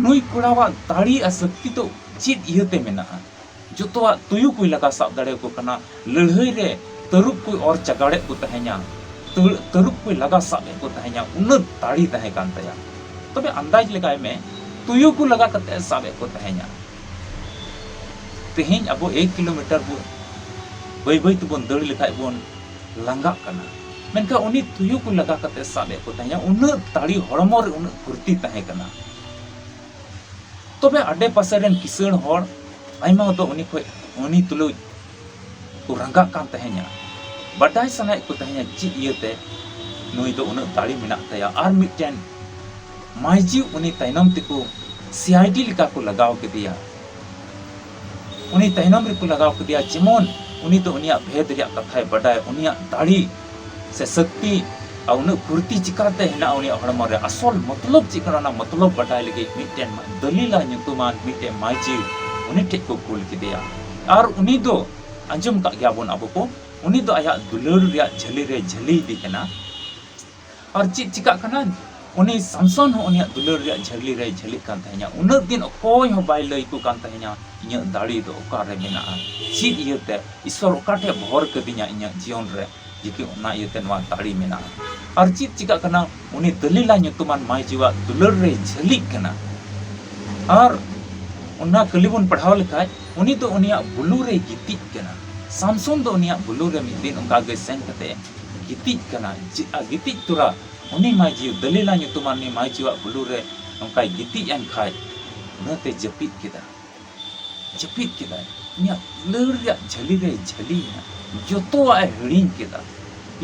ᱱᱩᱭ ᱠᱚᱲᱟᱣᱟᱜ ᱫᱟᱲᱮ ᱟᱨ ᱥᱟᱹᱠᱛᱤ ᱫᱚ ᱪᱮᱫ ᱤᱭᱟᱹᱛᱮ ᱢᱮᱱᱟᱜᱼᱟ? ᱡᱚᱛᱚᱣᱟᱜ ᱛᱩᱭᱩ ᱠᱚᱭ ᱞᱟᱜᱟ ᱥᱟᱵ ᱫᱟᱲᱮᱭᱟᱠᱚ ᱠᱟᱱᱟ, ᱞᱟᱹᱲᱦᱟᱹᱭ ᱨᱮ ᱛᱟᱹᱨᱩᱵ ᱠᱚᱭ ᱚᱨ ᱪᱟᱜᱟᱲᱮᱫ ᱠᱚ ᱛᱟᱦᱮᱸᱧᱟ, ᱛᱟᱹ-, ᱛᱟᱹᱨᱩᱵ ᱠᱚᱭ ᱞᱟᱜᱟ ᱥᱟᱵ ᱮᱫ ᱠᱚ ᱛᱟᱦᱮᱸᱧᱟ, ᱩᱱᱟᱹᱜ ᱫᱟᱲᱮ ᱛᱟᱦᱮᱸ ᱠᱟᱱ ᱛᱟᱭᱟ᱾ ᱛᱚᱵᱮ ᱟᱱᱫᱟᱡᱽ ᱞᱮᱜᱟᱭ ᱢᱮ, ᱛᱩᱭᱩ ᱠᱚ ᱞᱟᱜᱟ ᱠᱟᱛᱮ ᱮ ᱥᱟᱵ ᱮᱫ ᱠᱚ ᱛᱟᱦᱮᱸᱧᱟ᱾ ᱛᱮᱦᱮᱧ ᱟᱵᱚ ᱮᱠ ᱠᱤᱞᱳᱢᱤᱴᱟᱨ ᱵᱚ ᱵᱟᱹᱭ ᱵᱟᱹᱭ ᱛᱮᱵᱚᱱ ᱫᱟᱹᱲ ᱞᱮᱠᱷᱟᱡ ᱵᱚᱱ ᱞᱟᱸᱜᱟᱜ ᱠᱟᱱᱟ, ᱢᱮᱱᱠᱷᱟᱱ ᱩᱱᱤ ᱛᱩᱭᱩ ᱠᱚ ᱞᱟᱜᱟ ᱠᱟᱛᱮ ᱥᱟᱵ ᱮᱫ ᱠᱚ ᱛᱟᱦᱮᱸᱧᱟ, ᱩᱱᱟᱹᱜ ᱫᱟᱲᱮ, ᱦᱚᱲᱢᱚ ᱨᱮ ᱩᱱᱟᱹᱜ ᱯᱷᱩᱨᱛᱤ ᱛᱟᱦᱮᱸ ᱠᱟᱱᱟ᱾ ᱛᱚᱵᱮ ᱟᱰᱮ ᱯᱟᱥᱮ ᱨᱮᱱ ᱠᱤᱥᱟᱹᱬ ᱦᱚᱲ ᱟᱭᱢᱟ ᱫᱚ ᱩᱱᱤ ᱠᱷᱚᱡ, ᱩᱱᱤ ᱛᱩᱞᱩᱡ ᱠᱚ ᱨᱟᱸᱜᱟᱜ ᱠᱟᱱ ᱛᱟᱦᱮᱸᱧᱟ, ᱵᱟᱰᱟᱭ ᱥᱟᱱᱟᱭᱮᱫ ᱠᱚ ᱛᱟᱦᱮᱸᱧᱟ ᱪᱮᱫ ᱤᱭᱟᱹᱛᱮ ᱱᱩᱭ ᱫᱚ ᱩᱱᱟᱹᱜ ᱫᱟᱲᱮ ᱢᱮᱱᱟᱜ ᱛᱟᱭᱟ᱾ ᱟᱨ ᱢᱤᱫᱴᱮᱱ ᱢᱟᱹᱭᱡᱤ ᱩᱱᱤ ᱛᱟᱭᱱᱚᱢ ᱛᱮᱠᱚ ᱥᱤ ᱟᱭ ᱰᱤ ᱞᱮᱠᱟ ᱠᱚ ᱞᱟᱜᱟᱣ ᱠᱮᱫᱮᱭᱟ᱾ ᱩᱱᱤ ᱛᱟᱭᱱᱚᱢ ᱨᱮᱠᱚ ᱞᱟᱜᱟᱣ ᱠᱮᱫᱮᱭᱟ, ᱡᱮᱢᱚᱱ ᱩᱱᱤ ᱫᱚ ᱩᱱᱤᱭᱟᱜ ᱵᱷᱮᱫ ᱨᱮᱭᱟᱜ ᱠᱟᱛᱷᱟᱭ ᱵᱟᱰᱟᱭ, ᱩᱱᱤᱭᱟᱜ ᱫᱟᱲᱮ ᱥᱮ ᱥᱟᱹᱠᱛᱤ ᱟᱨ ᱩᱱᱟᱹᱜ ᱯᱷᱩᱨᱛᱤ ᱪᱤᱠᱟᱛᱮ ᱦᱮᱱᱟᱜᱼᱟ ᱩᱱᱤᱭᱟᱜ ᱦᱚᱲᱢᱚ ᱨᱮ, ᱟᱥᱚᱞ ᱢᱚᱛᱞᱚᱵ ᱪᱮᱫ ᱠᱟᱱᱟ, ᱚᱱᱟ ᱢᱚᱛᱞᱚᱵ ᱵᱟᱰᱟᱭ ᱞᱟᱹᱜᱤᱫ ᱢᱤᱫᱴᱮᱱ ᱫᱟᱹᱞᱤᱞᱟ ᱧᱩᱛᱩᱢᱟᱱ ᱢᱤᱫᱴᱮᱱ ᱢᱟᱹᱭᱡᱤ ᱩᱱᱤ ᱴᱷᱮᱡ ᱠᱚ ᱠᱩᱞ ᱠᱮᱫᱮᱭᱟ᱾ ᱟᱨ ᱩᱱᱤ ᱫᱚ, ᱟᱸᱡᱚᱢ ᱠᱟᱜ ᱜᱮᱭᱟᱵᱚᱱ ᱟᱵᱚ ᱠᱚ, ᱩᱱᱤ ᱫᱚ ᱟᱭᱟᱜ ᱫᱩᱞᱟᱹᱲ ᱨᱮᱭᱟᱜ ᱡᱷᱟᱹᱞᱤ ᱨᱮ ᱡᱷᱟᱹᱞᱤ ᱤᱫᱤ ᱠᱟᱱᱟ᱾ ᱟᱨ ᱪᱮᱫ ᱪᱤᱠᱟᱜ ᱠᱟᱱᱟ? ᱩᱱᱤ ᱥᱟᱢᱥᱚᱱ ᱦᱚᱸ ᱩᱱᱤᱭᱟᱜ ᱫᱩᱞᱟᱹᱲ ᱨᱮᱭᱟᱜ ᱡᱷᱟᱹᱞᱤ ᱨᱮᱭ ᱡᱷᱟᱹᱞᱤᱜ ᱠᱟᱱ ᱛᱟᱦᱮᱸᱧᱟ᱾ ᱩᱱᱟᱹᱜ ᱫᱤᱱ ᱚᱠᱚᱭ ᱦᱚᱸ ᱵᱟᱭ ᱞᱟᱹᱭ ᱟᱠᱚ ᱠᱟᱱ ᱛᱟᱦᱮᱸᱧᱟ, ᱤᱧᱟᱹᱜ ᱫᱟᱲᱮ ᱫᱚ ᱚᱠᱟᱨᱮ ᱢᱮᱱᱟᱜᱼᱟ? ᱪᱮᱫ ᱤᱭᱟᱹᱛᱮ ᱤᱥᱚᱨ ᱚᱠᱟ ᱴᱷᱮᱱ ᱵᱷᱚᱨ ᱠᱟᱹᱫᱤᱧᱟ ᱤᱧᱟᱹᱜ ᱡᱤᱭᱚᱱ ᱨᱮ, ᱡᱮ ᱠᱤ ᱚᱱᱟ ᱤᱭᱟᱹᱛᱮ ᱱᱚᱣᱟ ᱫᱟᱲᱮ ᱢᱮᱱᱟᱜᱼᱟ? ᱟᱨ ᱪᱮᱫ ᱪᱤᱠᱟᱹᱜ ᱠᱟᱱᱟ, ᱩᱱᱤ ᱫᱟᱹᱞᱤᱞᱟ ᱧᱩᱛᱩᱢᱟᱱ ᱢᱟᱹᱭᱡᱩᱣᱟᱜ ᱫᱩᱞᱟᱹᱲ ᱨᱮᱭ ᱡᱷᱟᱹᱞᱤᱜ ᱠᱟᱱᱟ᱾ ᱟᱨ ᱚᱱᱟ ᱠᱟᱹᱞᱤ ᱵᱚᱱ ᱯᱟᱲᱦᱟᱣ ᱞᱮᱠᱷᱟᱡ, ᱩᱱᱤ ᱫᱚ ᱩᱱᱤᱭᱟᱜ ᱵᱩᱞᱩ ᱨᱮᱭ ᱜᱤᱛᱤᱡ ᱠᱟᱱᱟ᱾ ᱥᱟᱢᱥᱚᱱ ᱫᱚ ᱩᱱᱤᱭᱟᱜ ᱵᱩᱞᱩ ᱨᱮ ᱢᱤᱫ ᱫᱤᱱ ᱚᱱᱠᱟ ᱜᱮ ᱥᱮᱱ ᱠᱟᱛᱮ ᱜᱤᱛᱤᱡ ᱠᱟᱱᱟ᱾ ᱡᱮ-, ᱟᱨ ᱜᱤᱛᱤᱡ ᱛᱚᱨᱟ ᱩᱱᱤ ᱢᱟᱹᱭᱡᱩ, ᱫᱟᱹᱞᱤᱞᱟ ᱧᱩᱛᱩᱢᱟᱱ ᱩᱱᱤ ᱢᱟᱹᱭᱡᱩᱣᱟᱜ ᱵᱩᱞᱩ ᱨᱮ ᱱᱚᱝᱠᱟᱭ ᱜᱤᱛᱤᱡ ᱮᱱ ᱠᱷᱟᱡ, ᱚᱱᱟᱛᱮ ᱡᱟᱹᱯᱤᱫ ᱠᱮᱫᱟ᱾ ᱡᱟᱹᱯᱤᱫ ᱠᱮᱫᱟᱭ᱾ ᱩᱱᱤᱭᱟᱜ ᱫᱩᱞᱟᱹᱲ ᱨᱮᱭᱟᱜ ᱡᱷᱟᱹᱞᱤ ᱨᱮ ᱡᱷᱟᱹᱞᱤᱭᱮᱱᱟ᱾ ᱡᱚᱛᱚᱣᱟᱜ ᱮ ᱦᱤᱲᱤᱧ ᱠᱮᱫᱟ᱾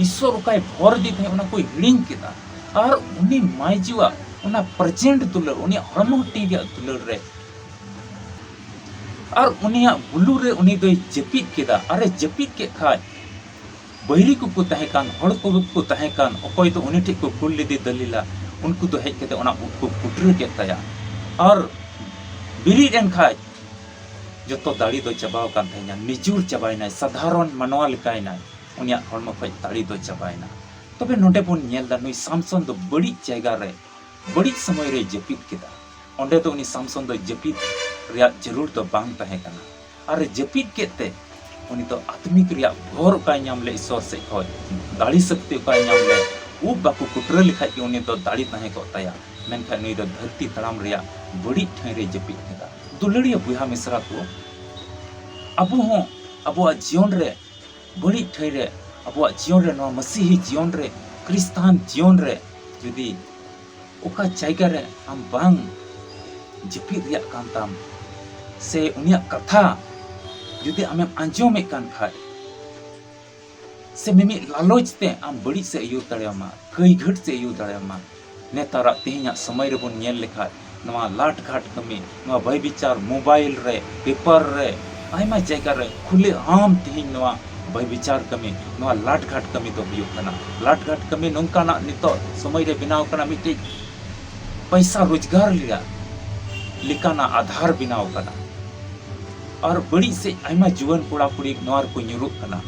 ᱤᱥᱚᱨ ᱚᱠᱟᱭ ᱵᱷᱚᱨ ᱫᱮ ᱛᱟᱦᱮᱸᱫ, ᱚᱱᱟ ᱠᱚᱭ ᱦᱤᱲᱤᱧ ᱠᱮᱫᱟ᱾ ᱟᱨ ᱩᱱᱤ ᱢᱟᱹᱭᱡᱩᱣᱟᱜ ᱚᱱᱟ ᱯᱨᱮᱡᱮᱱᱴ ᱫᱩᱞᱟᱹᱲ, ᱩᱱᱤᱭᱟᱜ ᱦᱚᱲᱢᱚ ᱦᱟᱹᱴᱤᱧ ᱨᱮᱭᱟᱜ ᱫᱩᱞᱟᱹᱲ ᱨᱮ, ᱟᱨ ᱩᱱᱤᱭᱟᱜ ᱵᱩᱞᱩ ᱨᱮ ᱩᱱᱤ ᱫᱚᱭ ᱡᱟᱹᱯᱤᱫ ᱠᱮᱫᱟ᱾ ᱟᱨᱮ ᱡᱟᱹᱯᱤᱫ ᱠᱮᱫ ᱠᱷᱟᱡ, ᱵᱟᱹᱭᱨᱤ ᱠᱚᱠᱚ ᱛᱟᱦᱮᱸ ᱠᱟᱱ, ᱦᱚᱲ ᱠᱚᱠᱚ ᱛᱟᱦᱮᱸ ᱠᱟᱱ, ᱚᱠᱚᱭ ᱫᱚ ᱩᱱᱤ ᱴᱷᱮᱡ ᱠᱚ ᱠᱩᱞ ᱞᱮᱫᱮ ᱫᱟᱹᱞᱤᱞᱟ, ᱩᱱᱠᱩ ᱫᱚ ᱦᱮᱡ ᱠᱟᱛᱮ ᱚᱱᱟ ᱩᱵ ᱠᱚ ᱠᱩᱴᱨᱟᱹ ᱠᱮᱫ ᱛᱟᱭᱟ᱾ ᱟᱨ ᱵᱮᱨᱮᱫ ᱮᱱ ᱠᱷᱟᱡ, ᱡᱚᱛᱚ ᱫᱟᱲᱮ ᱫᱚ ᱪᱟᱵᱟᱣ ᱟᱠᱟᱱ ᱛᱟᱦᱮᱸᱱᱟ, ᱱᱤᱡᱩᱨ ᱪᱟᱵᱟᱭᱮᱱᱟᱭ, ᱥᱟᱫᱷᱟᱨᱚᱱ ᱢᱟᱱᱣᱟ ᱞᱮᱠᱟᱭᱮᱱᱟᱭ, ᱩᱱᱤᱭᱟᱜ ᱦᱚᱲᱢᱚ ᱠᱷᱚᱡ ᱫᱟᱲᱮ ᱫᱚ ᱪᱟᱵᱟᱭᱮᱱᱟ᱾ ᱛᱚᱵᱮ ᱱᱚᱰᱮ ᱵᱚᱱ ᱧᱮᱞ ᱮᱫᱟ, ᱱᱩᱭ ᱥᱟᱢᱥᱚᱱ ᱫᱚ ᱵᱟᱹᱲᱤᱡ ᱡᱟᱭᱜᱟ ᱨᱮ, ᱵᱟᱹᱲᱤᱡ ᱥᱚᱢᱚᱭ ᱨᱮᱭ ᱡᱟᱹᱯᱤᱫ ᱠᱮᱫᱟ᱾ ᱚᱸᱰᱮ ᱫᱚ ᱩᱱᱤ ᱥᱟᱢᱥᱚᱱ ᱫᱚ ᱡᱟᱹᱯᱤᱫ ᱨᱮᱭᱟᱜ ᱡᱟᱹᱨᱩᱲ ᱫᱚ ᱵᱟᱝ ᱛᱟᱦᱮᱸ ᱠᱟᱱᱟ᱾ ᱟᱨ ᱮ ᱡᱟᱹᱯᱤᱫ ᱠᱮᱫ ᱛᱮ, ᱩᱱᱤ ᱫᱚ ᱟᱛᱢᱤᱠ ᱨᱮᱭᱟᱜ ᱵᱷᱚᱨ ᱚᱠᱟᱭ ᱧᱟᱢ ᱞᱮᱫ ᱤᱥᱚᱨ ᱥᱮᱫ ᱠᱷᱚᱡ, ᱫᱟᱲᱮ ᱥᱚᱠᱛᱤ ᱚᱠᱟᱭ ᱧᱟᱢ ᱞᱮᱫ, ᱩᱵ ᱵᱟᱠᱚ ᱠᱩᱴᱨᱟᱹ ᱞᱮᱠᱷᱟᱡ ᱜᱮ ᱩᱱᱤ ᱫᱚ ᱫᱟᱲᱮ ᱛᱟᱦᱮᱸ ᱠᱚᱜ ᱛᱟᱭᱟ᱾ ᱢᱮᱱᱠᱷᱟᱱ ᱱᱩᱭ ᱫᱚ ᱫᱷᱟᱹᱨᱛᱤ ᱛᱟᱲᱟᱢ ᱨᱮᱭᱟᱜ ᱵᱟᱹᱲᱤᱡ ᱴᱷᱟᱹᱭ ᱨᱮ ᱡᱟᱹᱯᱤᱫ ᱠᱮᱫᱟ᱾ ᱫᱩᱞᱟᱹᱲᱤᱭᱟᱹ ᱵᱚᱭᱦᱟ ᱢᱤᱥᱨᱟ ᱠᱚ, ᱟᱵᱚ ᱦᱚᱸ ᱟᱵᱚᱣᱟᱜ ᱡᱤᱭᱚᱱ ᱨᱮ ᱵᱟᱹᱲᱤᱡ ᱴᱷᱟᱹᱭ ᱨᱮ, ᱟᱵᱚᱣᱟᱜ ᱡᱤᱭᱚᱱ ᱨᱮ, ᱱᱚᱣᱟ ᱢᱟᱹᱥᱤᱦᱤ ᱡᱤᱭᱚᱱ ᱨᱮ, ᱠᱷᱨᱤᱥᱛᱟᱱ ᱡᱤᱭᱚᱱ ᱨᱮ ᱡᱩᱫᱤ ᱚᱠᱟ ᱡᱟᱭᱜᱟ ᱨᱮ ᱟᱢ ᱵᱟᱝ ᱡᱟᱹᱯᱤᱫ ᱨᱮᱭᱟᱜ ᱠᱟᱱ ᱛᱟᱢ, ᱥᱮ ᱩᱱᱤᱭᱟᱜ ᱠᱟᱛᱷᱟ ᱡᱩᱫᱤ ᱟᱢᱮᱢ ᱟᱸᱡᱚᱢᱮᱫ ᱠᱟᱱ ᱠᱷᱟᱡ, ᱥᱮ ᱢᱤᱢᱤᱫ ᱞᱟᱞᱚᱪ ᱛᱮ ᱟᱢ ᱵᱟᱹᱲᱤᱡ ᱥᱮᱫ ᱟᱹᱭᱩᱨ ᱫᱟᱲᱮᱭᱟᱢᱟ, ᱠᱟᱹᱭ ᱜᱷᱟᱹᱴ ᱥᱮᱫ ᱟᱹᱭᱩᱨ ᱫᱟᱲᱮᱭᱟᱢᱟ, ᱱᱮᱛᱟᱨᱟᱜ ᱛᱮᱦᱮᱧᱟᱜ ᱥᱚᱢᱚᱭ ᱨᱮᱵᱚᱱ ᱧᱮᱞ ᱞᱮᱠᱷᱟᱡ, ᱱᱚᱣᱟ ᱞᱟᱴ ᱜᱷᱟᱴ ᱠᱟᱹᱢᱤ, ᱱᱚᱣᱟ ᱵᱟᱭ ᱵᱤᱪᱟᱨ, ᱢᱳᱵᱟᱭᱤᱞ ᱨᱮ, ᱯᱮᱯᱟᱨ ᱨᱮ, ᱟᱭᱢᱟ ᱡᱟᱭᱜᱟ ᱨᱮ ᱠᱷᱩᱞᱮ ᱟᱢ ᱛᱮᱦᱮᱧ ᱱᱚᱣᱟ ᱵᱟᱭ ᱵᱤᱪᱟᱨ ᱠᱟᱹᱢᱤ, ᱱᱚᱣᱟ ᱞᱟᱴ ᱜᱷᱟᱴ ᱠᱟᱹᱢᱤ ᱫᱚ ᱦᱩᱭᱩᱜ ᱠᱟᱱᱟ᱾ ᱞᱟᱴ ᱜᱷᱟᱴ ᱠᱟᱹᱢᱤ ᱱᱚᱝᱠᱟᱱᱟᱜ ᱱᱤᱛᱚᱜ ᱥᱚᱢᱚᱭ ᱨᱮ ᱵᱮᱱᱟᱣ ᱠᱟᱱᱟ, ᱢᱤᱫᱴᱤᱡ ᱯᱚᱭᱥᱟ ᱨᱳᱡᱽᱜᱟᱨ ᱨᱮᱭᱟᱜ ᱞᱮᱠᱟᱱᱟᱜ ᱟᱫᱷᱟᱨ ᱵᱮᱱᱟᱣ ᱠᱟᱱᱟ᱾ ᱟᱨ ᱵᱟᱹᱲᱤᱡ ᱥᱮᱫ ᱟᱭᱢᱟ ᱡᱩᱣᱟᱹᱱ ᱠᱚᱲᱟ ᱠᱩᱲᱤ ᱱᱚᱣᱟ ᱨᱮᱠᱚ ᱧᱩᱨᱩᱜ ᱠᱟᱱᱟ᱾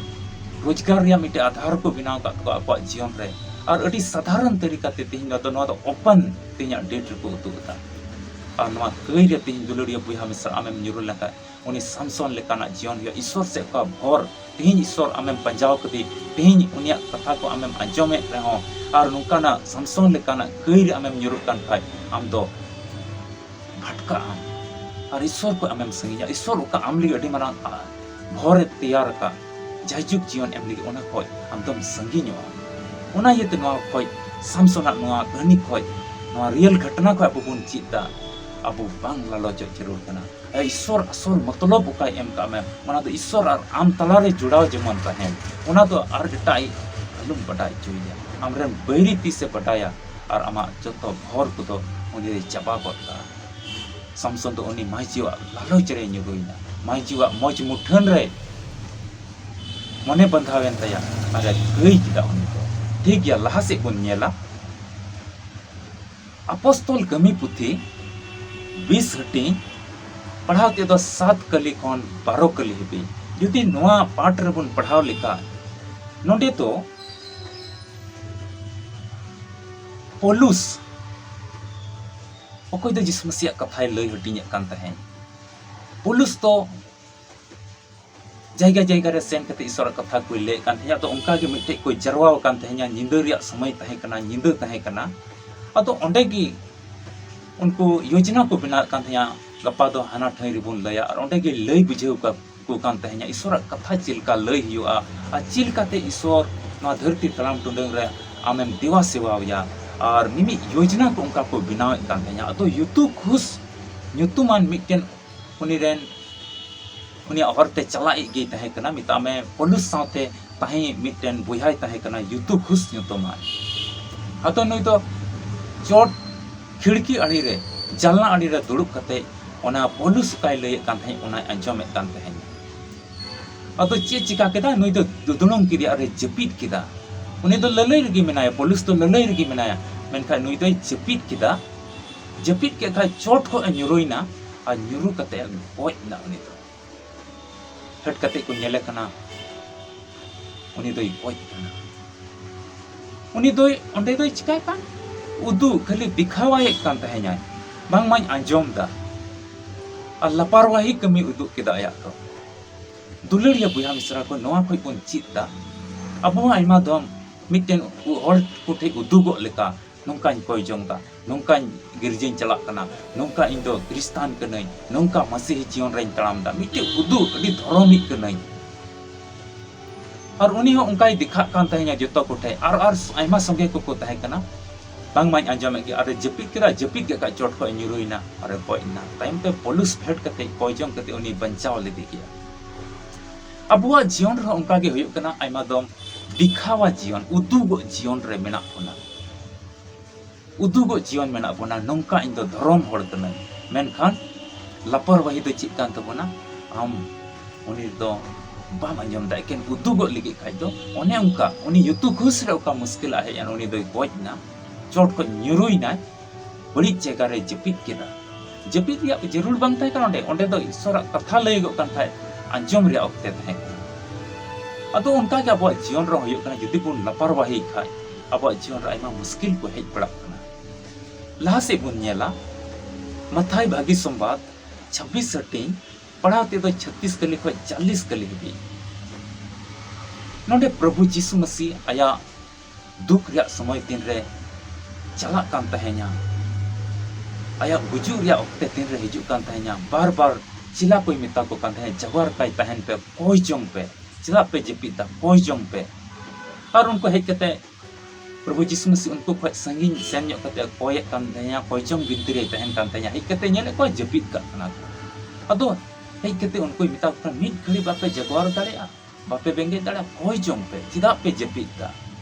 ᱨᱳᱡᱽᱜᱟᱨ ᱨᱮᱭᱟᱜ ᱢᱤᱫᱴᱮᱡ ᱟᱫᱷᱟᱨ ᱠᱚ ᱵᱮᱱᱟᱣ ᱟᱠᱟᱫ ᱛᱟᱠᱚᱣᱟ ᱟᱠᱚᱣᱟᱜ ᱡᱤᱭᱚᱱ ᱨᱮ᱾ ᱟᱨ ᱟᱹᱰᱤ ᱥᱟᱫᱷᱟᱨᱚᱱ ᱛᱟᱹᱨᱤᱠᱟ ᱛᱮ ᱛᱮᱦᱮᱧ ᱫᱚ ᱱᱚᱣᱟ ᱫᱚ ᱳᱯᱮᱱ ᱛᱮᱦᱮᱧᱟᱜ ᱰᱮᱴ ᱨᱮᱠᱚ ᱩᱫᱩᱜ ᱮᱫᱟ᱾ ᱟᱨ ᱱᱚᱣᱟ ᱠᱟᱹᱭ ᱨᱮ ᱛᱮᱦᱮᱧ ᱫᱩᱞᱟᱹᱲᱤᱭᱟᱹ ᱵᱚᱭᱦᱟ ᱢᱤᱥᱨᱟ ᱟᱢᱮᱢ ᱧᱩᱨᱩ ᱞᱮᱱᱠᱷᱟᱱ, ᱩᱱᱤ ᱥᱟᱢᱥᱚᱱ ᱞᱮᱠᱟᱱᱟᱜ ᱡᱤᱭᱚᱱ ᱦᱩᱭᱩᱜᱼᱟ᱾ ᱤᱥᱚᱨ ᱥᱮᱫ ᱠᱷᱚᱱ ᱵᱷᱚᱨ, ᱛᱮᱦᱮᱧ ᱤᱥᱚᱨ ᱟᱢᱮᱢ ᱯᱟᱸᱡᱟᱣ ᱠᱮᱫᱮ, ᱛᱮᱦᱮᱧ ᱩᱱᱤᱭᱟᱜ ᱠᱟᱛᱷᱟ ᱠᱚ ᱟᱢᱮᱢ ᱟᱸᱡᱚᱢᱮᱫ ᱨᱮᱦᱚᱸ, ᱟᱨ ᱱᱚᱝᱠᱟᱱᱟᱜ ᱥᱟᱢᱥᱚᱱ ᱞᱮᱠᱟᱱᱟᱜ ᱠᱟᱹᱭ ᱨᱮ ᱟᱢᱮᱢ ᱧᱩᱨᱩᱜ ᱠᱟᱱ ᱠᱷᱟᱡ, ᱟᱢ ᱫᱚ ᱵᱷᱟᱴᱠᱟᱜ ᱟᱢ ᱟᱨ ᱤᱥᱚᱨ ᱠᱷᱚᱱ ᱟᱢᱮᱢ ᱥᱟᱺᱜᱤᱧᱟ᱾ ᱤᱥᱚᱨ ᱚᱠᱟ ᱟᱢ ᱞᱟᱹᱜᱤᱫ ᱟᱹᱰᱤ ᱢᱟᱨᱟᱝ, ᱟ, ᱵᱷᱚᱨᱮ ᱛᱮᱭᱟᱨ ᱟᱠᱟᱫ, ᱡᱟᱭᱡᱩᱜᱽ ᱡᱤᱭᱚᱱ ᱮᱢ ᱞᱟᱹᱜᱤᱫ, ᱚᱱᱟ ᱠᱷᱚᱡ ᱟᱢ ᱫᱚᱢ ᱥᱟᱺᱜᱤᱧᱚᱜᱼᱟ᱾ ᱚᱱᱟ ᱤᱭᱟᱹᱛᱮ ᱱᱚᱣᱟ ᱠᱷᱚᱡ, ᱥᱟᱢᱥᱚᱱᱟᱜ ᱱᱚᱣᱟ ᱠᱟᱹᱦᱱᱤ ᱠᱷᱚᱡ, ᱱᱚᱣᱟ ᱨᱤᱭᱮᱞ ᱜᱷᱚᱴᱱᱟ ᱠᱷᱚᱡ ᱟᱵᱚ ᱵᱚᱱ ᱪᱮᱫ ᱫᱟ, ᱟᱵᱚ ᱵᱟᱝ ᱞᱟᱞᱚᱪᱚᱜ ᱡᱟᱹᱨᱩᱲ ᱠᱟᱱᱟ᱾ ᱮ, ᱤᱥᱚᱨ ᱟᱥᱚᱞ ᱢᱚᱛᱞᱚᱵ ᱚᱠᱟᱭ ᱮᱢ ᱠᱟᱜ ᱢᱮ, ᱚᱱᱟ ᱫᱚ ᱤᱥᱚᱨ ᱟᱨ ᱟᱢ ᱛᱟᱞᱟᱨᱮ ᱡᱚᱲᱟᱣ ᱡᱮᱢᱚᱱ ᱛᱟᱦᱮᱱ, ᱚᱱᱟ ᱫᱚ ᱟᱨ ᱮᱴᱟᱜ ᱤᱡ ᱟᱞᱚᱢ ᱵᱟᱰᱟᱭ ᱦᱚᱪᱚᱭᱮᱭᱟ᱾ ᱟᱢᱨᱮᱱ ᱵᱟᱹᱭᱨᱤ ᱛᱤᱥᱮ ᱵᱟᱰᱟᱭᱟ ᱟᱨ ᱟᱢᱟᱜ ᱡᱚᱛᱚ ᱵᱷᱚᱨ ᱠᱚᱫᱚ ᱩᱱᱤ ᱫᱚᱭ ᱪᱟᱵᱟ ᱜᱚᱫ ᱠᱟᱜᱼᱟ᱾ ᱥᱟᱢᱥᱚᱱ ᱫᱚ ᱩᱱᱤ ᱢᱟᱹᱡᱷᱤᱣᱟᱜ ᱞᱟᱞᱚᱪ ᱨᱮᱭ ᱧᱩᱨᱩᱭᱮᱱᱟ, ᱢᱟᱹᱡᱷᱤᱣᱟᱜ ᱢᱚᱡᱽ ᱢᱩᱴᱷᱟᱹᱱ ᱨᱮ ᱢᱚᱱᱮ ᱵᱟᱸᱫᱷᱟᱣᱮᱱ ᱛᱟᱭᱟ ᱟᱨ ᱮ ᱠᱟᱹᱭ ᱠᱮᱫᱟ ᱩᱱᱤ ᱫᱚ᱾ ᱴᱷᱤᱠ ᱜᱮᱭᱟ, ᱞᱟᱦᱟ ᱥᱮᱫ ᱵᱚᱱ ᱧᱮᱞᱟ᱾ ᱟᱯᱚᱥᱛᱚᱞ ᱠᱟᱹᱢᱤ ᱯᱩᱛᱷᱤ ᱵᱤᱥ ᱦᱟᱹᱴᱤᱧ, ᱯᱟᱲᱦᱟᱣ ᱛᱮᱫᱚ ᱥᱟᱛ ᱠᱟᱹᱞᱤ ᱠᱷᱚᱱ ᱵᱟᱨᱚ ᱠᱟᱹᱞᱤ ᱦᱟᱹᱵᱤᱡ᱾ ᱡᱩᱫᱤ ᱱᱚᱣᱟ ᱯᱟᱴ ᱨᱮᱵᱚᱱ ᱯᱟᱲᱦᱟᱣ ᱞᱮᱠᱷᱟᱱ, ᱱᱚᱰᱮ ᱫᱚ ᱯᱚᱞᱩᱥ, ᱚᱠᱚᱭ ᱫᱚ ᱡᱤᱥᱩ ᱢᱟᱹᱥᱤᱭᱟᱜ ᱠᱟᱛᱷᱟᱭ ᱞᱟᱹᱭ ᱦᱟᱹᱴᱤᱧᱮᱫ ᱠᱟᱱ ᱛᱟᱦᱮᱸᱫ, ᱯᱚᱞᱩᱥ ᱫᱚ ᱡᱟᱭᱜᱟ ᱡᱟᱭᱜᱟ ᱨᱮ ᱥᱮᱱ ᱠᱟᱛᱮ ᱤᱥᱚᱨᱟᱜ ᱠᱟᱛᱷᱟ ᱠᱚᱭ ᱞᱟᱹᱭᱮᱫ ᱠᱟᱱ ᱛᱟᱦᱮᱸᱫ᱾ ᱟᱫᱚ ᱚᱱᱠᱟ ᱜᱮ ᱢᱤᱫᱴᱮᱡ ᱠᱚ ᱡᱟᱨᱣᱟ ᱟᱠᱟᱱ ᱛᱟᱦᱮᱸᱫ, ᱧᱤᱫᱟᱹ ᱨᱮᱭᱟᱜ ᱥᱚᱢᱚᱭ ᱛᱟᱦᱮᱸ ᱠᱟᱱᱟ, ᱧᱤᱫᱟᱹ ᱛᱟᱦᱮᱸ ᱠᱟᱱᱟ᱾ ᱟᱫᱚ ᱚᱸᱰᱮ ᱜᱮ ᱩᱱᱠᱩ ᱭᱳᱡᱽᱱᱟ ᱠᱚ ᱵᱮᱱᱟᱣᱮᱫ ᱠᱟᱱ ᱛᱟᱦᱮᱸᱫ, ᱜᱟᱯᱟ ᱫᱚ ᱦᱟᱱᱟ ᱴᱷᱟᱹᱭ ᱨᱮᱵᱚᱱ ᱞᱟᱹᱭᱟ, ᱟᱨ ᱚᱸᱰᱮ ᱜᱮ ᱞᱟᱹᱭ ᱵᱩᱡᱷᱟᱹᱣ ᱠᱟ-, ᱠᱚ ᱠᱟᱱ ᱛᱟᱦᱮᱸᱫ ᱤᱥᱚᱨᱟᱜ ᱠᱟᱛᱷᱟ ᱪᱮᱫ ᱞᱮᱠᱟ ᱞᱟᱹᱭ ᱦᱩᱭᱩᱜᱼᱟ, ᱟᱨ ᱪᱮᱫ ᱞᱮᱠᱟᱛᱮ ᱤᱥᱚᱨ ᱱᱚᱣᱟ ᱫᱷᱟᱹᱨᱛᱤ ᱛᱟᱲᱟᱢ ᱴᱩᱰᱟᱹᱝ ᱨᱮ ᱟᱢᱮᱢ ᱫᱮᱣᱟ ᱥᱮᱣᱟᱣᱟᱭᱟ᱾ ᱟᱨ ᱢᱤᱢᱤᱫ ᱭᱳᱡᱽᱱᱟ ᱠᱚ ᱚᱱᱠᱟ ᱠᱚ ᱵᱮᱱᱟᱣᱮᱫ ᱠᱟᱱ ᱛᱟᱦᱮᱸᱫ᱾ ᱟᱫᱚ ᱭᱩᱛᱩᱠᱷᱩᱥ ᱧᱩᱛᱩᱢᱟᱱ ᱢᱤᱫᱴᱮᱱ ᱩᱱᱤ ᱨᱮᱱ, ᱩᱱᱤᱭᱟᱜ ᱦᱚᱨᱛᱮ ᱪᱟᱞᱟᱜ ᱤᱡ ᱜᱮᱭ ᱛᱟᱦᱮᱸ ᱠᱟᱱᱟ, ᱢᱮᱛᱟᱜ ᱢᱮ ᱯᱚᱞᱩᱥ ᱥᱟᱶᱛᱮ ᱛᱟᱦᱮᱸ ᱢᱤᱫᱴᱮᱱ ᱵᱚᱭᱦᱟᱭ ᱛᱟᱦᱮᱸ ᱠᱟᱱᱟ, ᱭᱩᱛᱩᱠᱷᱩᱥ ᱧᱩᱛᱩᱢᱟᱱ᱾ ᱟᱫᱚ ᱱᱩᱭ ᱫᱚ ᱪᱚᱴ ᱠᱷᱤᱲᱠᱤ ᱟᱲᱮ ᱨᱮ, ᱡᱟᱱᱞᱟ ᱟᱲᱮ ᱨᱮ ᱫᱩᱲᱩᱵ ᱠᱟᱛᱮ ᱚᱱᱟ ᱯᱚᱞᱩᱥ ᱚᱠᱟᱭ ᱞᱟᱹᱭᱮᱫ ᱠᱟᱱ ᱛᱟᱦᱮᱸᱫ, ᱚᱱᱟᱭ ᱟᱸᱡᱚᱢᱮᱫ ᱠᱟᱱ ᱛᱟᱦᱮᱸᱫ᱾ ᱟᱫᱚ ᱪᱮᱫ ᱪᱤᱠᱟ ᱠᱮᱫᱟ? ᱱᱩᱭ ᱫᱚ ᱫᱩᱫᱲᱩᱢ ᱠᱮᱫᱮᱭᱟ ᱟᱨᱮ ᱡᱟᱹᱯᱤᱫ ᱠᱮᱫᱟ᱾ ᱩᱱᱤ ᱫᱚ ᱞᱟᱹᱞᱟᱹᱭ ᱨᱮᱜᱮ ᱢᱮᱱᱟᱭᱟ, ᱯᱚᱞᱩᱥ ᱫᱚ ᱞᱟᱹᱞᱟᱹᱭ ᱨᱮᱜᱮ ᱢᱮᱱᱟᱭᱟ, ᱢᱮᱱᱠᱷᱟᱱ ᱱᱩᱭ ᱫᱚᱭ ᱡᱟᱹᱯᱤᱫ ᱠᱮᱫᱟ᱾ ᱡᱟᱹᱯᱤᱫ ᱠᱮᱫ ᱠᱷᱟᱡ ᱪᱚᱴ ᱠᱷᱚᱡ ᱮ ᱧᱩᱨᱩᱭᱱᱟ ᱟᱨ ᱧᱩᱨᱩ ᱠᱟᱛᱮ ᱮ ᱜᱚᱡ ᱮᱱᱟ ᱩᱱᱤ ᱫᱚ᱾ ᱯᱷᱮᱰ ᱠᱟᱛᱮ ᱠᱚ ᱧᱮᱞᱮ ᱠᱟᱱᱟ, ᱩᱱᱤ ᱫᱚᱭ ᱜᱚᱡ ᱠᱟᱱᱟ᱾ ᱩᱱᱤ ᱫᱚᱭ ᱚᱸᱰᱮ ᱫᱚᱭ ᱪᱤᱠᱟᱹᱭ ᱠᱟᱱ? ᱩᱫᱩᱜ ᱠᱷᱟᱹᱞᱤ ᱫᱮᱠᱷᱟᱣᱟᱭᱮᱫ ᱠᱟᱱ ᱛᱟᱦᱮᱸᱧᱟᱭ᱾ ᱵᱟᱝᱢᱟᱧ ᱟᱸᱡᱚᱢ ᱫᱟ᱾ ᱟᱨ ᱞᱟᱯᱟᱨᱣᱟᱦᱤ ᱠᱟᱹᱢᱤ ᱩᱫᱩᱜ ᱠᱮᱫᱟ ᱟᱭᱟᱜ ᱫᱚ᱾ ᱫᱩᱞᱟᱹᱲᱤᱭᱟᱹ ᱵᱚᱭᱦᱟ ᱢᱤᱥᱨᱟ ᱠᱚ, ᱱᱚᱣᱟ ᱠᱷᱚᱡ ᱵᱚᱱ ᱪᱮᱫ ᱫᱟ᱾ ᱟᱵᱚ ᱦᱚᱸ ᱟᱭᱢᱟ ᱫᱚᱢ ᱢᱤᱫᱴᱮᱱ ᱦᱚᱲ ᱠᱚᱴᱷᱮᱡ ᱩᱫᱩᱜᱚᱜ ᱞᱮᱠᱟ, ᱱᱚᱝᱠᱟᱧ ᱠᱚᱭ ᱡᱚᱝ ᱫᱟ, ᱱᱚᱝᱠᱟᱧ ᱜᱤᱨᱡᱟᱹᱧ ᱪᱟᱞᱟᱜ ᱠᱟᱱᱟ, ᱱᱚᱝᱠᱟ ᱤᱧ ᱫᱚ ᱠᱷᱨᱤᱥᱴᱟᱱ ᱠᱟᱹᱱᱟᱹᱧ, ᱱᱚᱝᱠᱟ ᱢᱟᱥᱤᱦᱤ ᱡᱤᱭᱚᱱ ᱨᱮᱧ ᱛᱟᱲᱟᱢ ᱫᱟ, ᱢᱤᱫᱴᱮᱡ ᱩᱫᱩᱜ, ᱟᱹᱰᱤ ᱫᱷᱚᱨᱚᱢᱤᱡ ᱠᱟᱹᱱᱟᱹᱧ᱾ ᱟᱨ ᱩᱱᱤ ᱦᱚᱸ ᱚᱱᱠᱟᱭ ᱫᱮᱠᱷᱟᱜ ᱠᱟᱱ ᱛᱟᱦᱮᱸᱧᱟ ᱡᱚᱛᱚ ᱠᱚᱴᱷᱮᱡ, ᱟᱨ, ᱟᱨ ᱟᱭᱢᱟ ᱥᱚᱸᱜᱮ ᱠᱚᱠᱚ ᱛᱟᱦᱮᱸ ᱠᱟᱱᱟ᱾ ᱵᱟᱝ ᱢᱟᱧ ᱟᱸᱡᱚᱢᱮᱫ ᱜᱮ, ᱟᱨᱮ ᱡᱟᱹᱯᱤᱫ ᱠᱮᱫᱟ, ᱡᱟᱹᱯᱤᱫ ᱜᱮ ᱠᱷᱟᱡ ᱪᱚᱴ ᱠᱷᱚᱡ ᱧᱩᱨᱩᱭᱱᱟ, ᱟᱨᱮ ᱜᱚᱡ ᱮᱱᱟ᱾ ᱛᱟᱭᱚᱢ ᱛᱮ ᱯᱩᱞᱤᱥ ᱯᱷᱮᱰ ᱠᱟᱛᱮ ᱠᱚᱭ ᱡᱚᱝ ᱠᱟᱛᱮ ᱩᱱᱤ ᱵᱟᱧᱪᱟᱣ ᱞᱮᱫᱮ ᱜᱮᱭᱟ᱾ ᱟᱵᱚᱣᱟᱜ ᱡᱤᱭᱚᱱ ᱨᱮᱦᱚᱸ ᱚᱱᱠᱟ ᱜᱮ ᱦᱩᱭᱩᱜ ᱠᱟᱱᱟ, ᱟᱭᱢᱟ ᱫᱚᱢ ᱫᱮᱠᱷᱟᱣᱟ ᱡᱤᱭᱚᱱ, ᱩᱫᱩᱜᱚᱜ ᱡᱤᱭᱚᱱ ᱨᱮ ᱢᱮᱱᱟᱜ ᱵᱚᱱᱟ᱾ ᱩᱫᱩᱜᱚᱜ ᱡᱤᱭᱚᱱ ᱢᱮᱱᱟᱜ ᱵᱚᱱᱟ, ᱱᱚᱝᱠᱟ ᱤᱧ ᱫᱚ ᱫᱷᱚᱨᱚᱢ ᱦᱚᱲ ᱠᱟᱹᱱᱟᱹᱧ᱾ ᱢᱮᱱᱠᱷᱟᱱ ᱞᱟᱯᱚᱨᱣᱟᱦᱤ ᱫᱚ ᱪᱮᱫ ᱠᱟᱱ ᱛᱟᱵᱚᱱᱟ? ᱟᱢ ᱩᱱᱤ ᱫᱚ ᱵᱟᱢ ᱟᱸᱡᱚᱢ ᱫᱟ, ᱮᱠᱮᱱ ᱩᱫᱩᱜᱚᱜ ᱞᱟᱹᱜᱤᱫ ᱠᱷᱟᱡ ᱫᱚ ᱚᱱᱮ ᱚᱱᱠᱟ ᱩᱱᱤ ᱭᱩᱛᱩ ᱠᱷᱩᱥ ᱨᱮ ᱚᱠᱟ ᱢᱩᱥᱠᱤᱞᱟᱜ ᱦᱮᱡ ᱮᱱ, ᱩᱱᱤ ᱫᱚᱭ ᱜᱚᱡ ᱮᱱᱟ, ᱪᱚᱴ ᱠᱷᱚᱡ ᱧᱩᱨᱩᱭᱱᱟᱭ, ᱵᱟᱹᱲᱤᱡ ᱡᱟᱭᱜᱟ ᱨᱮ ᱡᱟᱹᱯᱤᱫ ᱠᱮᱫᱟ᱾ ᱡᱟᱹᱯᱤᱫ ᱨᱮᱭᱟᱜ ᱡᱟᱹᱨᱩᱲ ᱵᱟᱝ ᱛᱟᱦᱮᱸ ᱠᱟᱱᱟ, ᱚᱸᱰᱮ, ᱚᱸᱰᱮ ᱫᱚ ᱤᱥᱥᱚᱨᱟᱜ ᱠᱟᱛᱷᱟ ᱞᱟᱹᱭᱚᱜᱚᱜ ᱠᱟᱱ ᱠᱷᱟᱡ ᱟᱸᱡᱚᱢ ᱨᱮᱭᱟᱜ ᱚᱠᱛᱮ ᱛᱟᱦᱮᱸ ᱠᱟᱱᱟ᱾ ᱟᱫᱚ ᱚᱱᱠᱟ ᱜᱮ ᱟᱵᱚᱣᱟᱜ ᱡᱤᱭᱚᱱ ᱨᱮᱦᱚᱸ ᱦᱩᱭᱩᱜ ᱠᱟᱱᱟ, ᱡᱩᱫᱤ ᱵᱚᱱ ᱞᱟᱯᱟᱨᱣᱟᱦᱤ ᱠᱷᱟᱡ ᱟᱵᱚᱣᱟᱜ ᱡᱤᱭᱚᱱ ᱨᱮ ᱟᱭᱢᱟ ᱢᱩᱥᱠᱤᱞ ᱠᱚ ᱦᱮᱡ ᱵᱟᱲᱟᱜ ᱠᱟᱱᱟ᱾ ᱞᱟᱦᱟ ᱥᱮᱫ ᱵᱚᱱ ᱧᱮᱞᱟ, ᱢᱟᱛᱷᱟᱭ ᱵᱷᱟᱹᱜᱤ ᱥᱚᱢᱵᱟᱫ ᱪᱷᱟᱵᱵᱤᱥ ᱦᱟᱹᱴᱤᱧ, ᱯᱟᱲᱦᱟᱣ ᱛᱮᱫᱚ ᱪᱷᱟᱛᱤᱥ ᱠᱟᱹᱞᱤ ᱠᱷᱚᱡ ᱪᱟᱞᱞᱤᱥ ᱠᱟᱹᱞᱤ ᱦᱟᱹᱵᱤᱡ᱾ ᱱᱚᱰᱮ ᱯᱨᱚᱵᱷᱩ ᱡᱤᱥᱩ ᱢᱟᱹᱥᱤ ᱟᱭᱟᱜ ᱫᱩᱠ ᱨᱮᱭᱟᱜ ᱥᱚᱢᱚᱭ ᱛᱤᱱᱨᱮ ᱪᱟᱞᱟᱜ ᱠᱟᱱ ᱛᱟᱦᱮᱸᱧᱟ, ᱟᱭᱟᱜ ᱜᱩᱡᱩᱜ ᱨᱮᱭᱟᱜ ᱚᱠᱛᱮ ᱛᱤᱱᱨᱮ ᱦᱤᱡᱩᱜ ᱠᱟᱱ ᱛᱟᱦᱮᱸᱧᱟ, ᱵᱟᱨ ᱵᱟᱨ ᱪᱮᱞᱟ ᱠᱚᱭ ᱢᱮᱛᱟ ᱠᱚ ᱠᱟᱱ ᱛᱟᱦᱮᱸᱧᱟ, "ᱡᱟᱜᱣᱟᱨ ᱠᱟᱭ ᱛᱟᱦᱮᱱ ᱯᱮ, ᱠᱚᱭ ᱡᱚᱝ ᱯᱮ, ᱪᱮᱫᱟᱜ ᱯᱮ ᱡᱟᱹᱯᱤᱫ ᱫᱟ, ᱠᱚᱭ ᱡᱚᱝ ᱯᱮ᱾" ᱟᱨ ᱩᱱᱠᱩ ᱦᱮᱡ ᱠᱟᱛᱮ ᱯᱨᱚᱵᱷᱩ ᱡᱤᱥᱩ ᱢᱟᱹᱥᱤ ᱩᱱᱠᱩ ᱠᱷᱚᱡ ᱥᱟᱺᱜᱤᱧ ᱥᱮᱱ ᱧᱚᱜ ᱠᱟᱛᱮ ᱠᱚᱭᱮᱫ ᱠᱟᱱ ᱛᱟᱦᱮᱸᱧᱟ, ᱠᱚᱭ ᱡᱚᱝ ᱵᱤᱱᱛᱤ ᱨᱮᱭ ᱛᱟᱦᱮᱱ ᱠᱟᱱ ᱛᱟᱦᱮᱸᱧᱟ᱾ ᱦᱮᱡ ᱠᱟᱛᱮ ᱧᱮᱞᱮᱫ ᱠᱚᱣᱟ ᱡᱟᱹᱯᱤᱫ ᱠᱟᱜ ᱠᱟᱱᱟ ᱠᱚ᱾ ᱟᱫᱚ ᱦᱮᱡ ᱠᱟᱛᱮ ᱩᱱᱠᱩᱭ ᱢᱮᱛᱟ ᱠᱚ ᱠᱟᱱᱟ, "ᱢᱤᱫ ᱜᱷᱟᱹᱲᱤ ᱵᱟᱯᱮ ᱡᱟᱜᱣᱟᱨ ᱫᱟᱲᱮᱭᱟᱜᱼᱟ, ᱵᱟᱯᱮ ᱵᱮᱸᱜᱮᱫ ᱫᱟᱲᱮᱭᱟᱜᱼᱟ, ᱠᱚᱭ ᱡᱚᱝ ᱯᱮ, ᱪᱮᱫᱟᱜ ᱯᱮ ᱡᱟᱹᱯᱤᱫ ᱫᱟ,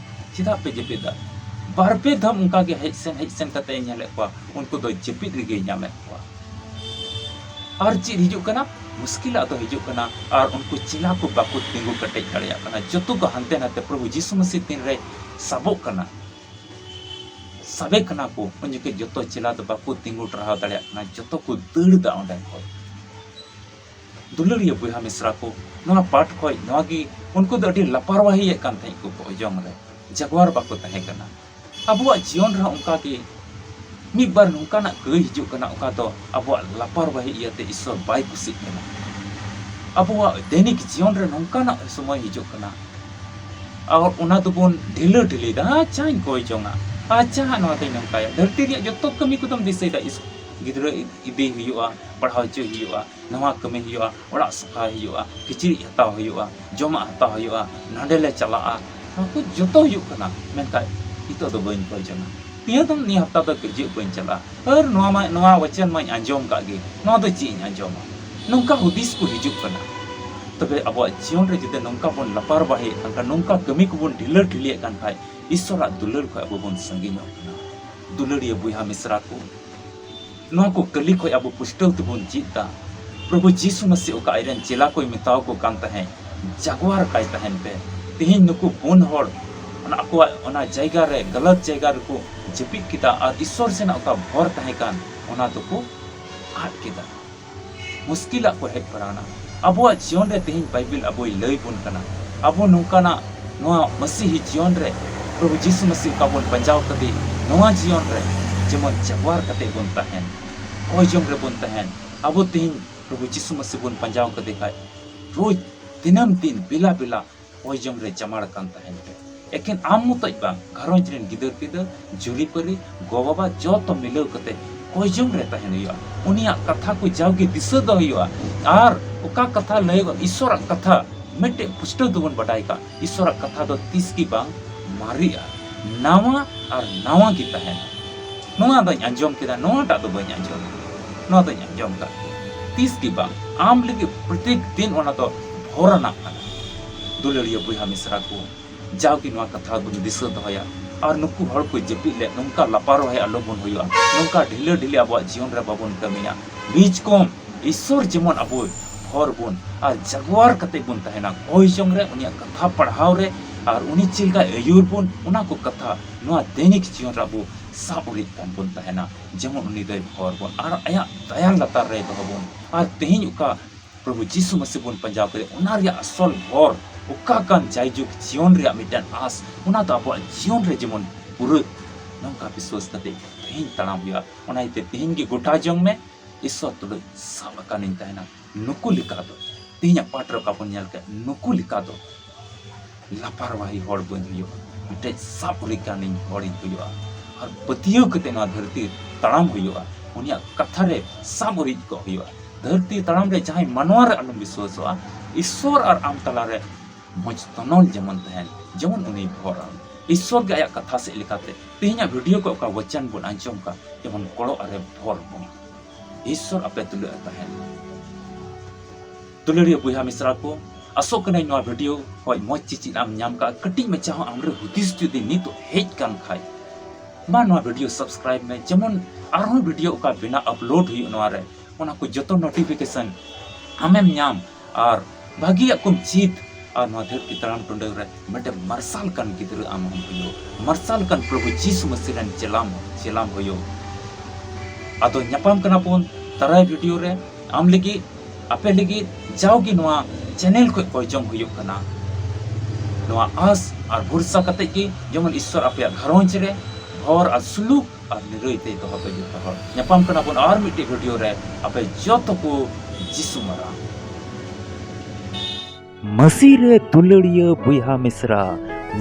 ᱪᱮᱫᱟᱜ ᱯᱮ ᱡᱟᱹᱯᱤᱫ ᱫᱟ?" ᱵᱟᱨ ᱯᱮ ᱫᱷᱟᱢ ᱚᱱᱠᱟ ᱜᱮ ᱦᱮᱡ ᱥᱮᱱ, ᱦᱮᱡ ᱥᱮᱱ ᱠᱟᱛᱮ ᱧᱮᱞᱮᱫ ᱠᱚᱣᱟ, ᱩᱱᱠᱩ ᱫᱚ ᱡᱟᱹᱯᱤᱫ ᱨᱮᱜᱮᱭ ᱧᱟᱢᱮᱫ ᱠᱚᱣᱟ᱾ ᱟᱨ ᱪᱮᱫ ᱦᱤᱡᱩᱜ ᱠᱟᱱᱟ? ᱢᱩᱥᱠᱤᱞᱟᱜ ᱫᱚ ᱦᱤᱡᱩᱜ ᱠᱟᱱᱟ, ᱟᱨ ᱩᱱᱠᱩ ᱪᱮᱞᱟ ᱠᱚ ᱵᱟᱠᱚ ᱛᱤᱸᱜᱩ ᱠᱮᱴᱮᱡ ᱫᱟᱲᱮᱭᱟᱜ ᱠᱟᱱᱟ, ᱡᱚᱛᱚ ᱠᱚ ᱦᱟᱱᱛᱮ ᱱᱟᱛᱮ᱾ ᱯᱨᱚᱵᱷᱩ ᱡᱤᱥᱩ ᱢᱟᱹᱥᱤ ᱛᱤᱱᱨᱮ ᱥᱟᱵᱚᱜ ᱠᱟᱱᱟ, ᱥᱟᱵᱮ ᱠᱟᱱᱟ ᱠᱚ, ᱩᱱ ᱡᱚᱠᱷᱮᱡ ᱡᱚᱛᱚ ᱪᱮᱞᱟ ᱫᱚ ᱵᱟᱠᱚ ᱛᱤᱸᱜᱩ ᱴᱟᱨᱦᱟᱣ ᱫᱟᱲᱮᱭᱟᱜ ᱠᱟᱱᱟ, ᱡᱚᱛᱚ ᱠᱚ ᱫᱟᱹᱲ ᱫᱟ ᱚᱸᱰᱮ ᱠᱷᱚᱡ᱾ ᱫᱩᱞᱟᱹᱲᱤᱭᱟᱹ ᱵᱚᱭᱦᱟ ᱢᱤᱥᱨᱟ ᱠᱚ, ᱱᱚᱣᱟ ᱯᱟᱴ ᱠᱷᱚᱡ ᱱᱚᱣᱟ ᱜᱮ, ᱩᱱᱠᱩ ᱫᱚ ᱟᱹᱰᱤ ᱞᱟᱯᱟᱨᱣᱟᱦᱤᱭᱮᱫ ᱠᱟᱱ ᱛᱟᱦᱮᱸᱫ ᱠᱚ, ᱠᱚᱭ ᱡᱚᱝ ᱨᱮ ᱡᱟᱜᱣᱟᱨ ᱵᱟᱠᱚ ᱛᱟᱦᱮᱸ ᱠᱟᱱᱟ᱾ ᱟᱵᱚᱣᱟᱜ ᱡᱤᱭᱚᱱ ᱨᱮᱦᱚᱸ ᱚᱱᱠᱟ ᱜᱮ ᱢᱤᱫ ᱵᱟᱨ ᱱᱚᱝᱠᱟᱱᱟᱜ ᱠᱟᱹᱭ ᱦᱤᱡᱩᱜ ᱠᱟᱱᱟ, ᱚᱠᱟ ᱫᱚ ᱟᱵᱚᱣᱟᱜ ᱞᱟᱯᱟᱨᱣᱟᱦᱤ ᱤᱭᱟᱹᱛᱮ ᱤᱥᱥᱚᱨ ᱵᱟᱭ ᱠᱩᱥᱤᱜ ᱠᱟᱱᱟ᱾ ᱟᱵᱚᱣᱟᱜ ᱫᱮᱱᱤᱠ ᱡᱤᱭᱚᱱ ᱨᱮ ᱱᱚᱝᱠᱟᱱᱟᱜ ᱥᱚᱢᱚᱭ ᱦᱤᱡᱩᱜ ᱠᱟᱱᱟ, ᱟᱨ ᱚᱱᱟ ᱫᱚᱵᱚᱱ ᱰᱷᱤᱞᱟᱹ ᱰᱷᱤᱞᱤᱭᱮᱫᱟ᱾ ᱟᱪᱪᱷᱟᱧ ᱠᱚᱭ ᱡᱚᱝᱟ, ᱟᱪᱪᱷᱟ ᱱᱚᱣᱟ ᱫᱚᱧ ᱱᱚᱝᱠᱟᱭᱟ᱾ ᱫᱷᱟᱹᱨᱛᱤ ᱨᱮᱭᱟᱜ ᱡᱚᱛᱚ ᱠᱟᱹᱢᱤ ᱠᱚᱫᱚᱢ ᱫᱤᱥᱟᱹᱭᱮᱫᱟ, ᱤᱥ-, ᱜᱤᱫᱽᱨᱟᱹ ᱤᱫᱤ ᱦᱩᱭᱩᱜᱼᱟ, ᱯᱟᱲᱦᱟᱣ ᱦᱚᱪᱚᱭ ᱦᱩᱭᱩᱜᱼᱟ, ᱱᱚᱣᱟ ᱠᱟᱹᱢᱤ ᱦᱩᱭᱩᱜᱼᱟ, ᱚᱲᱟᱜ ᱥᱟᱯᱷᱟ ᱦᱩᱭᱩᱜᱼᱟ, ᱠᱤᱪᱨᱤᱡ ᱦᱟᱛᱟᱣ ᱦᱩᱭᱩᱜᱼᱟ, ᱡᱚᱢᱟᱜ ᱦᱟᱛᱟᱣ ᱦᱩᱭᱩᱜᱼᱟ, ᱱᱟᱸᱰᱮ ᱞᱮ ᱪᱟᱞᱟᱜᱼᱟ, ᱱᱚᱣᱟ ᱠᱚ ᱡᱚᱛᱚ ᱦᱩᱭᱩᱜ ᱠᱟᱱᱟ᱾ ᱢᱮᱱᱠᱷᱟᱱ ᱱᱤᱛᱚᱜ ᱫᱚ ᱵᱟᱹᱧ ᱠᱚᱭ ᱡᱚᱝᱟ, ᱱᱤᱭᱟᱹ ᱫᱚ, ᱱᱤᱭᱟᱹ ᱦᱟᱯᱛᱟ ᱫᱚ ᱜᱤᱨᱡᱟᱹᱜ ᱵᱟᱹᱧ ᱪᱟᱞᱟᱜᱼᱟ, ᱟᱨ ᱱᱚᱣᱟ ᱢᱟ, ᱱᱚᱣᱟ ᱣᱟᱪᱚᱱ ᱢᱟᱧ ᱟᱸᱡᱚᱢ ᱠᱟᱜ ᱜᱮ, ᱱᱚᱣᱟ ᱫᱚ ᱪᱮᱫ ᱤᱧ ᱟᱸᱡᱚᱢᱟ? ᱱᱚᱝᱠᱟ ᱦᱩᱫᱤᱥ ᱠᱚ ᱦᱤᱡᱩᱜ ᱠᱟᱱᱟ᱾ ᱛᱚᱵᱮ ᱟᱵᱚᱣᱟᱜ ᱡᱤᱭᱚᱱ ᱨᱮ ᱡᱩᱫᱤ ᱱᱚᱝᱠᱟ ᱵᱚᱱ ᱞᱟᱯᱟᱨᱣᱟᱦᱤ, ᱮᱱᱠᱷᱟᱱ ᱱᱚᱝᱠᱟ ᱠᱟᱹᱢᱤ ᱠᱚᱵᱚᱱ ᱰᱷᱤᱞᱟᱹ ᱰᱷᱤᱞᱤᱭᱮᱫ ᱠᱟᱱ ᱠᱷᱟᱡ, ᱤᱥᱥᱚᱨᱟᱜ ᱫᱩᱞᱟᱹᱲ ᱠᱷᱚᱱ ᱟᱵᱚ ᱵᱚᱱ ᱥᱟᱺᱜᱤᱧᱚᱜ ᱠᱟᱱᱟ᱾ ᱫᱩᱞᱟᱹᱲᱤᱭᱟᱹ ᱵᱚᱭᱦᱟ ᱢᱤᱥᱨᱟ ᱠᱚ, ᱱᱚᱣᱟ ᱠᱚ ᱠᱟᱹᱞᱤ ᱠᱷᱚᱱ ᱟᱵᱚ ᱯᱩᱥᱴᱟᱹᱣ ᱛᱮᱵᱚᱱ ᱪᱮᱫ ᱫᱟ᱾ ᱯᱨᱚᱵᱷᱩ ᱡᱤᱥᱩ ᱢᱟᱹᱥᱤ ᱚᱠᱟ ᱟᱡᱨᱮᱱ ᱪᱮᱞᱟ ᱠᱚᱭ ᱢᱮᱛᱟᱣ ᱠᱚ ᱠᱟᱱ ᱛᱟᱦᱮᱸᱫ, "ᱡᱟᱜᱣᱟᱨ ᱠᱟᱭ ᱛᱟᱦᱮᱱ ᱯᱮ᱾ ᱛᱮᱦᱮᱧ ᱱᱩᱠᱩ ᱯᱩᱱ ᱦᱚᱲ ᱚᱱᱟ ᱟᱠᱚᱣᱟᱜ ᱚᱱᱟ ᱡᱟᱭᱜᱟ ᱨᱮ, ᱜᱟᱞᱟᱛ ᱡᱟᱭᱜᱟ ᱨᱮᱠᱚ ᱡᱟᱹᱯᱤᱫ ᱠᱮᱫᱟ ᱟᱨ ᱤᱥᱥᱚᱨ ᱥᱮᱱᱟᱜ ᱚᱠᱟ ᱵᱷᱚᱨ ᱛᱟᱦᱮᱸ ᱠᱟᱱ, ᱚᱱᱟ ᱫᱚᱠᱚ ᱟᱫ ᱠᱮᱫᱟ, ᱢᱩᱥᱠᱤᱞᱟᱜ ᱠᱚ ᱦᱮᱡ ᱯᱟᱲᱟᱣᱱᱟ᱾" ᱟᱵᱚᱣᱟᱜ ᱡᱤᱭᱚᱱ ᱨᱮ ᱛᱮᱦᱮᱧ ᱵᱟᱭᱵᱮᱞ ᱟᱵᱚᱭ ᱞᱟᱹᱭ ᱵᱚᱱ ᱠᱟᱱᱟ, ᱟᱵᱚ ᱱᱚᱝᱠᱟᱱᱟᱜ ᱱᱚᱣᱟ ᱢᱟᱹᱥᱤᱦᱤ ᱡᱤᱭᱚᱱ ᱨᱮ ᱯᱨᱚᱵᱷᱩ ᱡᱤᱥᱩ ᱢᱟᱹᱥᱤ ᱚᱠᱟ ᱵᱚᱱ ᱯᱟᱸᱡᱟᱣ ᱠᱟᱫᱮ, ᱱᱚᱣᱟ ᱡᱤᱭᱚᱱ ᱨᱮ ᱡᱮᱢᱚᱱ ᱡᱟᱜᱣᱟᱨ ᱠᱟᱛᱮ ᱵᱚᱱ ᱛᱟᱦᱮᱱ, ᱠᱚᱭ ᱡᱚᱝ ᱨᱮᱵᱚᱱ ᱛᱟᱦᱮᱱ᱾ ᱟᱵᱚ ᱛᱮᱦᱮᱧ ᱯᱨᱚᱵᱷᱩ ᱡᱤᱥᱩ ᱢᱟᱹᱥᱤ ᱵᱚᱱ ᱯᱟᱸᱡᱟᱣ ᱠᱟᱫᱮ ᱠᱷᱟᱡ, ᱨᱳᱡᱽ ᱫᱤᱱᱟᱹᱢ ᱫᱤᱱ ᱵᱮᱞᱟ ᱵᱮᱞᱟ ᱠᱚᱭ ᱡᱚᱝ ᱨᱮ ᱪᱟᱢᱟᱲ ᱠᱟᱱ ᱛᱟᱦᱮᱱ ᱯᱮ᱾ ᱮᱠᱮᱱ ᱟᱢ ᱢᱚᱛᱚᱡ ᱵᱟᱝ, ᱜᱷᱟᱨᱚᱸᱡᱽ ᱨᱮᱱ ᱜᱤᱫᱟᱹᱨ ᱯᱤᱫᱟᱹᱨ, ᱡᱩᱨᱤ ᱯᱟᱹᱨᱤ, ᱜᱚ ᱵᱟᱵᱟ ᱡᱚᱛᱚ ᱢᱤᱞᱟᱹᱣ ᱠᱟᱛᱮ ᱠᱚᱭ ᱡᱚᱝ ᱨᱮ ᱛᱟᱦᱮᱱ ᱦᱩᱭᱩᱜᱼᱟ᱾ ᱩᱱᱤᱭᱟᱜ ᱠᱟᱛᱷᱟ ᱠᱚ ᱡᱟᱣᱜᱮ ᱫᱤᱥᱟᱹ ᱫᱚᱦᱚ ᱦᱩᱭᱩᱜᱼᱟ᱾ ᱟᱨ ᱚᱠᱟ ᱠᱟᱛᱷᱟ ᱞᱟᱹᱭᱚᱜᱼᱟ, ᱤᱥᱥᱚᱨᱟᱜ ᱠᱟᱛᱷᱟ ᱢᱤᱫᱴᱮᱡ ᱯᱩᱥᱴᱟᱹᱣ ᱛᱮᱵᱚᱱ ᱵᱟᱰᱟᱭ ᱠᱟᱜ, ᱤᱥᱥᱚᱨᱟᱜ ᱠᱟᱛᱷᱟ ᱫᱚ ᱛᱤᱥ ᱜᱮ ᱵᱟᱝ ᱢᱟᱨᱮᱜᱼᱟ, ᱱᱟᱣᱟ ᱟᱨ ᱱᱟᱣᱟ ᱜᱮ ᱛᱟᱦᱮᱱᱟ᱾ ᱱᱚᱣᱟ ᱫᱚᱧ ᱟᱸᱡᱚᱢ ᱠᱮᱫᱟ, ᱱᱚᱣᱟᱴᱟᱜ ᱫᱚ ᱵᱟᱹᱧ ᱟᱸᱡᱚᱢ, ᱱᱚᱣᱟ ᱫᱚᱧ ᱟᱸᱡᱚᱢ ᱠᱟᱜ᱾ ᱛᱤᱥ ᱜᱮ ᱵᱟᱝ, ᱟᱢ ᱞᱟᱹᱜᱤᱫ ᱯᱨᱚᱛᱮᱠ ᱫᱤᱱ ᱚᱱᱟ ᱫᱚ ᱵᱷᱚᱨ ᱟᱱᱟᱜ ᱠᱟᱱᱟ᱾ ᱫᱩᱞᱟᱹᱲᱤᱭᱟᱹ ᱵᱚᱭᱦᱟ ᱢᱤᱥᱨᱟ ᱠᱚ, ᱡᱟᱣᱜᱮ ᱱᱚᱣᱟ ᱠᱟᱛᱷᱟ ᱵᱚᱱ ᱫᱤᱥᱟᱹ ᱫᱚᱦᱚᱭᱟ᱾ ᱟᱨ ᱱᱩᱠᱩ ᱦᱚᱲ ᱠᱚ ᱡᱟᱹᱯᱤᱫ ᱞᱮᱫ, ᱱᱚᱝᱠᱟ ᱞᱟᱯᱟᱨᱣᱟᱦᱤ ᱟᱞᱚ ᱵᱚᱱ ᱦᱩᱭᱩᱜᱼᱟ, ᱱᱚᱝᱠᱟ ᱰᱷᱤᱞᱟᱹ ᱰᱷᱤᱞᱟᱹ ᱟᱵᱚᱣᱟᱜ ᱡᱤᱭᱚᱱ ᱨᱮ ᱵᱟᱵᱚᱱ ᱠᱟᱹᱢᱤᱭᱟ᱾ ᱵᱤᱡᱽ ᱠᱚᱢ ᱤᱥᱥᱚᱨ ᱡᱮᱢᱚᱱ ᱟᱵᱚ ᱦᱚᱨ ᱵᱚᱱ ᱟᱨ ᱡᱟᱜᱣᱟᱨ ᱠᱟᱛᱮ ᱵᱚᱱ ᱛᱟᱦᱮᱱᱟ, ᱠᱚᱭ ᱡᱚᱝ ᱨᱮ, ᱩᱱᱤᱭᱟᱜ ᱠᱟᱛᱷᱟ ᱯᱟᱲᱦᱟᱣ ᱨᱮ, ᱟᱨ ᱩᱱᱤ ᱪᱮᱫ ᱞᱮᱠᱟᱭ ᱟᱹᱭᱩᱨ ᱵᱚᱱ, ᱚᱱᱟ ᱠᱚ ᱠᱟᱛᱷᱟ ᱱᱚᱣᱟ ᱫᱮᱱᱤᱠ ᱡᱤᱭᱚᱱ ᱨᱮ ᱟᱵᱚ ᱥᱟᱵ ᱩᱨᱤᱡ ᱠᱟᱱ ᱵᱚᱱ ᱛᱟᱦᱮᱱᱟ᱾ ᱡᱮᱢᱚᱱ ᱩᱱᱤ ᱫᱚᱭ ᱦᱚᱨ ᱵᱚᱱ ᱟᱨ ᱟᱭᱟᱜ ᱫᱟᱭᱟ ᱞᱟᱛᱟᱨ ᱨᱮ ᱫᱚᱦᱚ ᱵᱚᱱ᱾ ᱟᱨ ᱛᱮᱦᱮᱧ ᱚᱠᱟ ᱯᱨᱚᱵᱷᱩ ᱡᱤᱥᱩ ᱢᱟᱹᱥᱤ ᱵᱚᱱ ᱯᱟᱸᱡᱟᱣ ᱠᱮᱫᱮ, ᱚᱱᱟ ᱨᱮᱭᱟᱜ ᱟᱥᱚᱞ ᱦᱚᱨ ᱚᱠᱟ ᱠᱟᱱ, ᱡᱟᱭᱡᱩᱜᱽ ᱡᱤᱭᱚᱱ ᱨᱮᱭᱟᱜ ᱢᱤᱫᱴᱟᱝ ᱟᱸᱥ, ᱚᱱᱟ ᱫᱚ ᱟᱵᱚᱣᱟᱜ ᱡᱤᱭᱚᱱ ᱨᱮ ᱡᱮᱢᱚᱱ ᱯᱩᱨᱟᱹᱜ᱾ ᱱᱚᱝᱠᱟ ᱵᱤᱥᱣᱟᱥ ᱠᱟᱛᱮ ᱛᱮᱦᱮᱧ ᱛᱟᱲᱟᱢ ᱦᱩᱭᱩᱜᱼᱟ᱾ ᱚᱱᱟ ᱤᱭᱟᱹᱛᱮ ᱛᱮᱦᱮᱧ ᱜᱮ ᱜᱚᱴᱟ ᱡᱚᱝ ᱢᱮ, ᱤᱥᱥᱚᱨ ᱛᱩᱞᱩᱡ ᱥᱟᱵ ᱟᱠᱟᱱᱤᱧ ᱛᱟᱦᱮᱱᱟ᱾ ᱱᱩᱠᱩ ᱞᱮᱠᱟ ᱫᱚ, ᱛᱮᱦᱮᱧᱟᱜ ᱯᱟᱴ ᱨᱮ ᱚᱠᱟ ᱵᱚᱱ ᱧᱮᱞ ᱠᱮᱫ, ᱱᱩᱠᱩ ᱞᱮᱠᱟ ᱫᱚ ᱞᱟᱯᱟᱨᱣᱟᱦᱤ ᱦᱚᱲ ᱵᱟᱹᱧ ᱦᱩᱭᱩᱜᱼᱟ᱾ ᱢᱤᱫᱴᱮᱡ ᱥᱟᱵ ᱨᱤᱠᱟᱱᱤᱧ ᱦᱚᱲᱤᱧ ᱦᱩᱭᱩᱜᱼᱟ᱾ ᱟᱨ ᱯᱟᱹᱛᱭᱟᱹᱣ ᱠᱟᱛᱮ ᱱᱚᱣᱟ ᱫᱷᱟᱹᱨᱛᱤ ᱛᱟᱲᱟᱢ ᱦᱩᱭᱩᱜᱼᱟ᱾ ᱩᱱᱤᱭᱟᱜ ᱠᱟᱛᱷᱟ ᱨᱮ ᱥᱟᱵ ᱨᱤᱡ ᱠᱚᱜ ᱦᱩᱭᱩᱜᱼᱟ᱾ ᱫᱷᱟᱹᱨᱛᱤ ᱛᱟᱲᱟᱢ ᱨᱮ ᱡᱟᱦᱟᱸᱭ ᱢᱟᱱᱣᱟ ᱨᱮ ᱟᱞᱚᱢ ᱵᱤᱥᱣᱟᱥᱚᱜᱼᱟ᱾ ᱤᱥᱥᱚᱨ ᱟᱨ ᱟᱢ ᱛᱟᱞᱟᱨᱮ ᱢᱚᱡᱽ ᱛᱚᱱᱚᱞ ᱡᱮᱢᱚᱱ ᱛᱟᱦᱮᱱ, ᱡᱮᱢᱚᱱ ᱩᱱᱤ ᱵᱷᱚᱨ ᱟᱢ᱾ ᱤᱥᱥᱚᱨ ᱜᱮ ᱟᱭᱟᱜ ᱠᱟᱛᱷᱟ ᱥᱮᱫ ᱞᱮᱠᱟᱛᱮ ᱛᱮᱦᱮᱧᱟᱜ ᱵᱷᱤᱰᱤᱭᱳ ᱠᱚ ᱚᱠᱟ ᱣᱟᱪᱚᱱ ᱵᱚᱱ ᱟᱸᱡᱚᱢ ᱠᱟᱜ, ᱡᱮᱢᱚᱱ ᱠᱚᱲᱚᱜ ᱨᱮ ᱵᱷᱚᱨ ᱵᱚᱱ᱾ ᱤᱥᱥᱚᱨ ᱟᱯᱮ ᱛᱩᱞᱩᱡ ᱮ ᱛᱟᱦᱮᱱ᱾ ᱫᱩᱞᱟᱹᱲᱤᱭᱟᱹ ᱵᱚᱭᱦᱟ ᱢᱤᱥᱨᱟ ᱠᱚ, ᱟᱥᱚᱜ ᱠᱟᱹᱱᱟᱹᱧ ᱱᱚᱣᱟ ᱵᱷᱤᱰᱤᱭᱳ ᱠᱷᱚᱡ ᱢᱚᱡᱽ ᱪᱮᱪᱮᱫ ᱟᱢ ᱧᱟᱢ ᱠᱟᱜᱼᱟ᱾ ᱠᱟᱹᱴᱤᱡ ᱢᱟᱪᱷᱟ ᱦᱚᱸ ᱟᱢᱨᱮ ᱦᱩᱫᱤᱥ ᱡᱩᱫᱤ ᱱᱤᱛᱚᱜ ᱦᱮᱡ ᱠᱟᱱ ᱠᱷᱟᱡ, ᱢᱟ ᱱᱚᱣᱟ ᱵᱷᱤᱰᱤᱭᱳ ᱥᱟᱵᱥᱠᱨᱟᱭᱤᱵ ᱢᱮ, ᱡᱮᱢᱚᱱ ᱟᱨᱦᱚᱸ ᱵᱷᱤᱰᱤᱭᱳ ᱚᱠᱟ ᱵᱮᱱᱟᱣ ᱟᱯᱞᱳᱰ ᱦᱩᱭᱩᱜ ᱱᱚᱣᱟ ᱨᱮ, ᱚᱱᱟ ᱠᱚ ᱡᱚᱛᱚ ᱱᱳᱴᱤᱯᱷᱤᱠᱮᱥᱚᱱ ᱟᱢᱮᱢ ᱧᱟᱢ ᱟᱨ ᱵᱷᱟᱹᱜᱤᱭᱟᱜ ᱠᱚᱢ ᱪᱮᱫ᱾ ᱟᱨ ᱱᱚᱣᱟ ᱫᱷᱟᱹᱨᱛᱤ ᱛᱟᱲᱟᱢ ᱴᱩᱰᱟᱹᱝ ᱨᱮ ᱢᱤᱫᱴᱮᱱ ᱢᱟᱨᱥᱟᱞ ᱠᱟᱱ ᱜᱤᱫᱽᱨᱟᱹ ᱟᱢ ᱦᱚᱸᱢ ᱦᱩᱭᱩᱜ, ᱢᱟᱨᱥᱟᱞ ᱠᱟᱱ ᱯᱨᱚᱵᱷᱩ ᱡᱤᱥᱩ ᱢᱟᱹᱥᱤ ᱨᱮᱱ ᱪᱮᱞᱟᱢ, ᱪᱮᱞᱟᱢ ᱦᱩᱭᱩᱜ᱾ ᱟᱫᱚ ᱧᱟᱯᱟᱢ ᱠᱟᱱᱟ ᱵᱚᱱ ᱫᱟᱨᱟᱭ ᱵᱷᱤᱰᱤᱭᱳ ᱨᱮ᱾ ᱟᱢ ᱞᱟᱹᱜᱤᱫ, ᱟᱯᱮ ᱞᱟᱹᱜᱤᱫ ᱡᱟᱣᱜᱮ ᱱᱚᱣᱟ ᱪᱮᱱᱮᱞ ᱠᱷᱚᱡ ᱠᱚᱭ ᱡᱚᱝ ᱦᱩᱭᱩᱜ ᱠᱟᱱᱟ᱾ ᱱᱚᱣᱟ ᱟᱸᱥ ᱟᱨ ᱵᱷᱚᱨᱥᱟ ᱠᱟᱛᱮ ᱜᱮ ᱡᱮᱢᱚᱱ ᱤᱥᱥᱚᱨ ᱟᱯᱮᱭᱟᱜ ᱜᱷᱟᱨᱚᱸᱡᱽ ᱨᱮ ᱦᱚᱨ ᱟᱨ ᱥᱩᱞᱩᱠ ᱟᱨ ᱱᱤᱨᱟᱹᱭ ᱛᱮ ᱫᱚᱦᱚ ᱯᱮ ᱡᱚᱛᱚ ᱦᱚᱲ᱾ ᱧᱟᱯᱟᱢ ᱠᱟᱱᱟ ᱵᱚᱱ ᱟᱨ ᱢᱤᱫᱴᱮᱡ ᱵᱷᱤᱰᱤᱭᱳ ᱨᱮ᱾ ᱟᱯᱮ ᱡᱚᱛᱚ ᱠᱚ ᱡᱤᱥᱩ ᱢᱟᱨᱟᱝ᱾ ᱢᱟᱹᱥᱤ ᱨᱮ ᱫᱩᱞᱟᱹᱲᱤᱭᱟᱹ ᱵᱚᱭᱦᱟ ᱢᱤᱥᱨᱟ,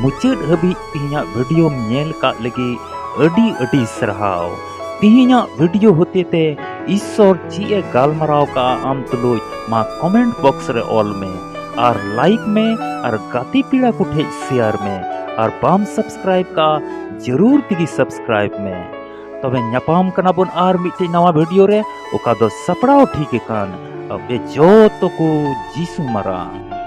ᱢᱩᱪᱟᱹᱫ ᱦᱟᱹᱵᱤᱡ ᱛᱮᱦᱮᱧᱟᱜ ᱵᱷᱤᱰᱤᱭᱳᱢ ᱧᱮᱞ ᱠᱟᱜ ᱞᱟᱹᱜᱤᱫ ᱟᱹᱰᱤ ᱟᱹᱰᱤ ᱥᱟᱨᱦᱟᱣ᱾ ᱛᱮᱦᱮᱧᱟᱜ ᱵᱷᱤᱰᱤᱭᱳ ᱦᱚᱛᱮᱛᱮ ᱤᱥᱥᱚᱨ ᱪᱮᱫ ᱮ ᱜᱟᱞᱢᱟᱨᱟᱣ ᱠᱟᱜᱼᱟ ᱟᱢ ᱛᱩᱞᱩᱡ, ᱢᱟ ᱠᱚᱢᱮᱱᱴ ᱵᱚᱠᱥ ᱨᱮ ᱚᱞ ᱢᱮ ᱟᱨ ᱞᱟᱭᱤᱠ ᱢᱮ ᱟᱨ ᱜᱟᱛᱮ ᱯᱮᱲᱟ ᱠᱚ ᱴᱷᱮᱡ ᱥᱮᱭᱟᱨ ᱢᱮ ᱟᱨ ᱵᱟᱢ ᱥᱟᱵᱥᱠᱨᱟᱭᱤᱵ ᱠᱟᱜᱼᱟ, ᱡᱟᱹᱨᱩᱲ ᱛᱮᱜᱮ ᱥᱟᱵᱥᱠᱨᱟᱭᱤᱵ ᱢᱮ᱾ ᱛᱚᱵᱮ ᱧᱟᱯᱟᱢ ᱠᱟᱱᱟ ᱵᱚᱱ ᱟᱨ ᱢᱤᱫᱴᱮᱡ ᱱᱟᱣᱟ ᱵᱷᱤᱰᱤᱭᱳ ᱨᱮ, ᱚᱠᱟ ᱫᱚ ᱥᱟᱯᱲᱟᱣ ᱴᱷᱤᱠ ᱟᱠᱟᱱ ᱟᱯᱮ ᱡᱚᱛᱚ ᱠᱚ ᱡᱤᱥᱩ ᱢᱟᱨᱟᱝ᱾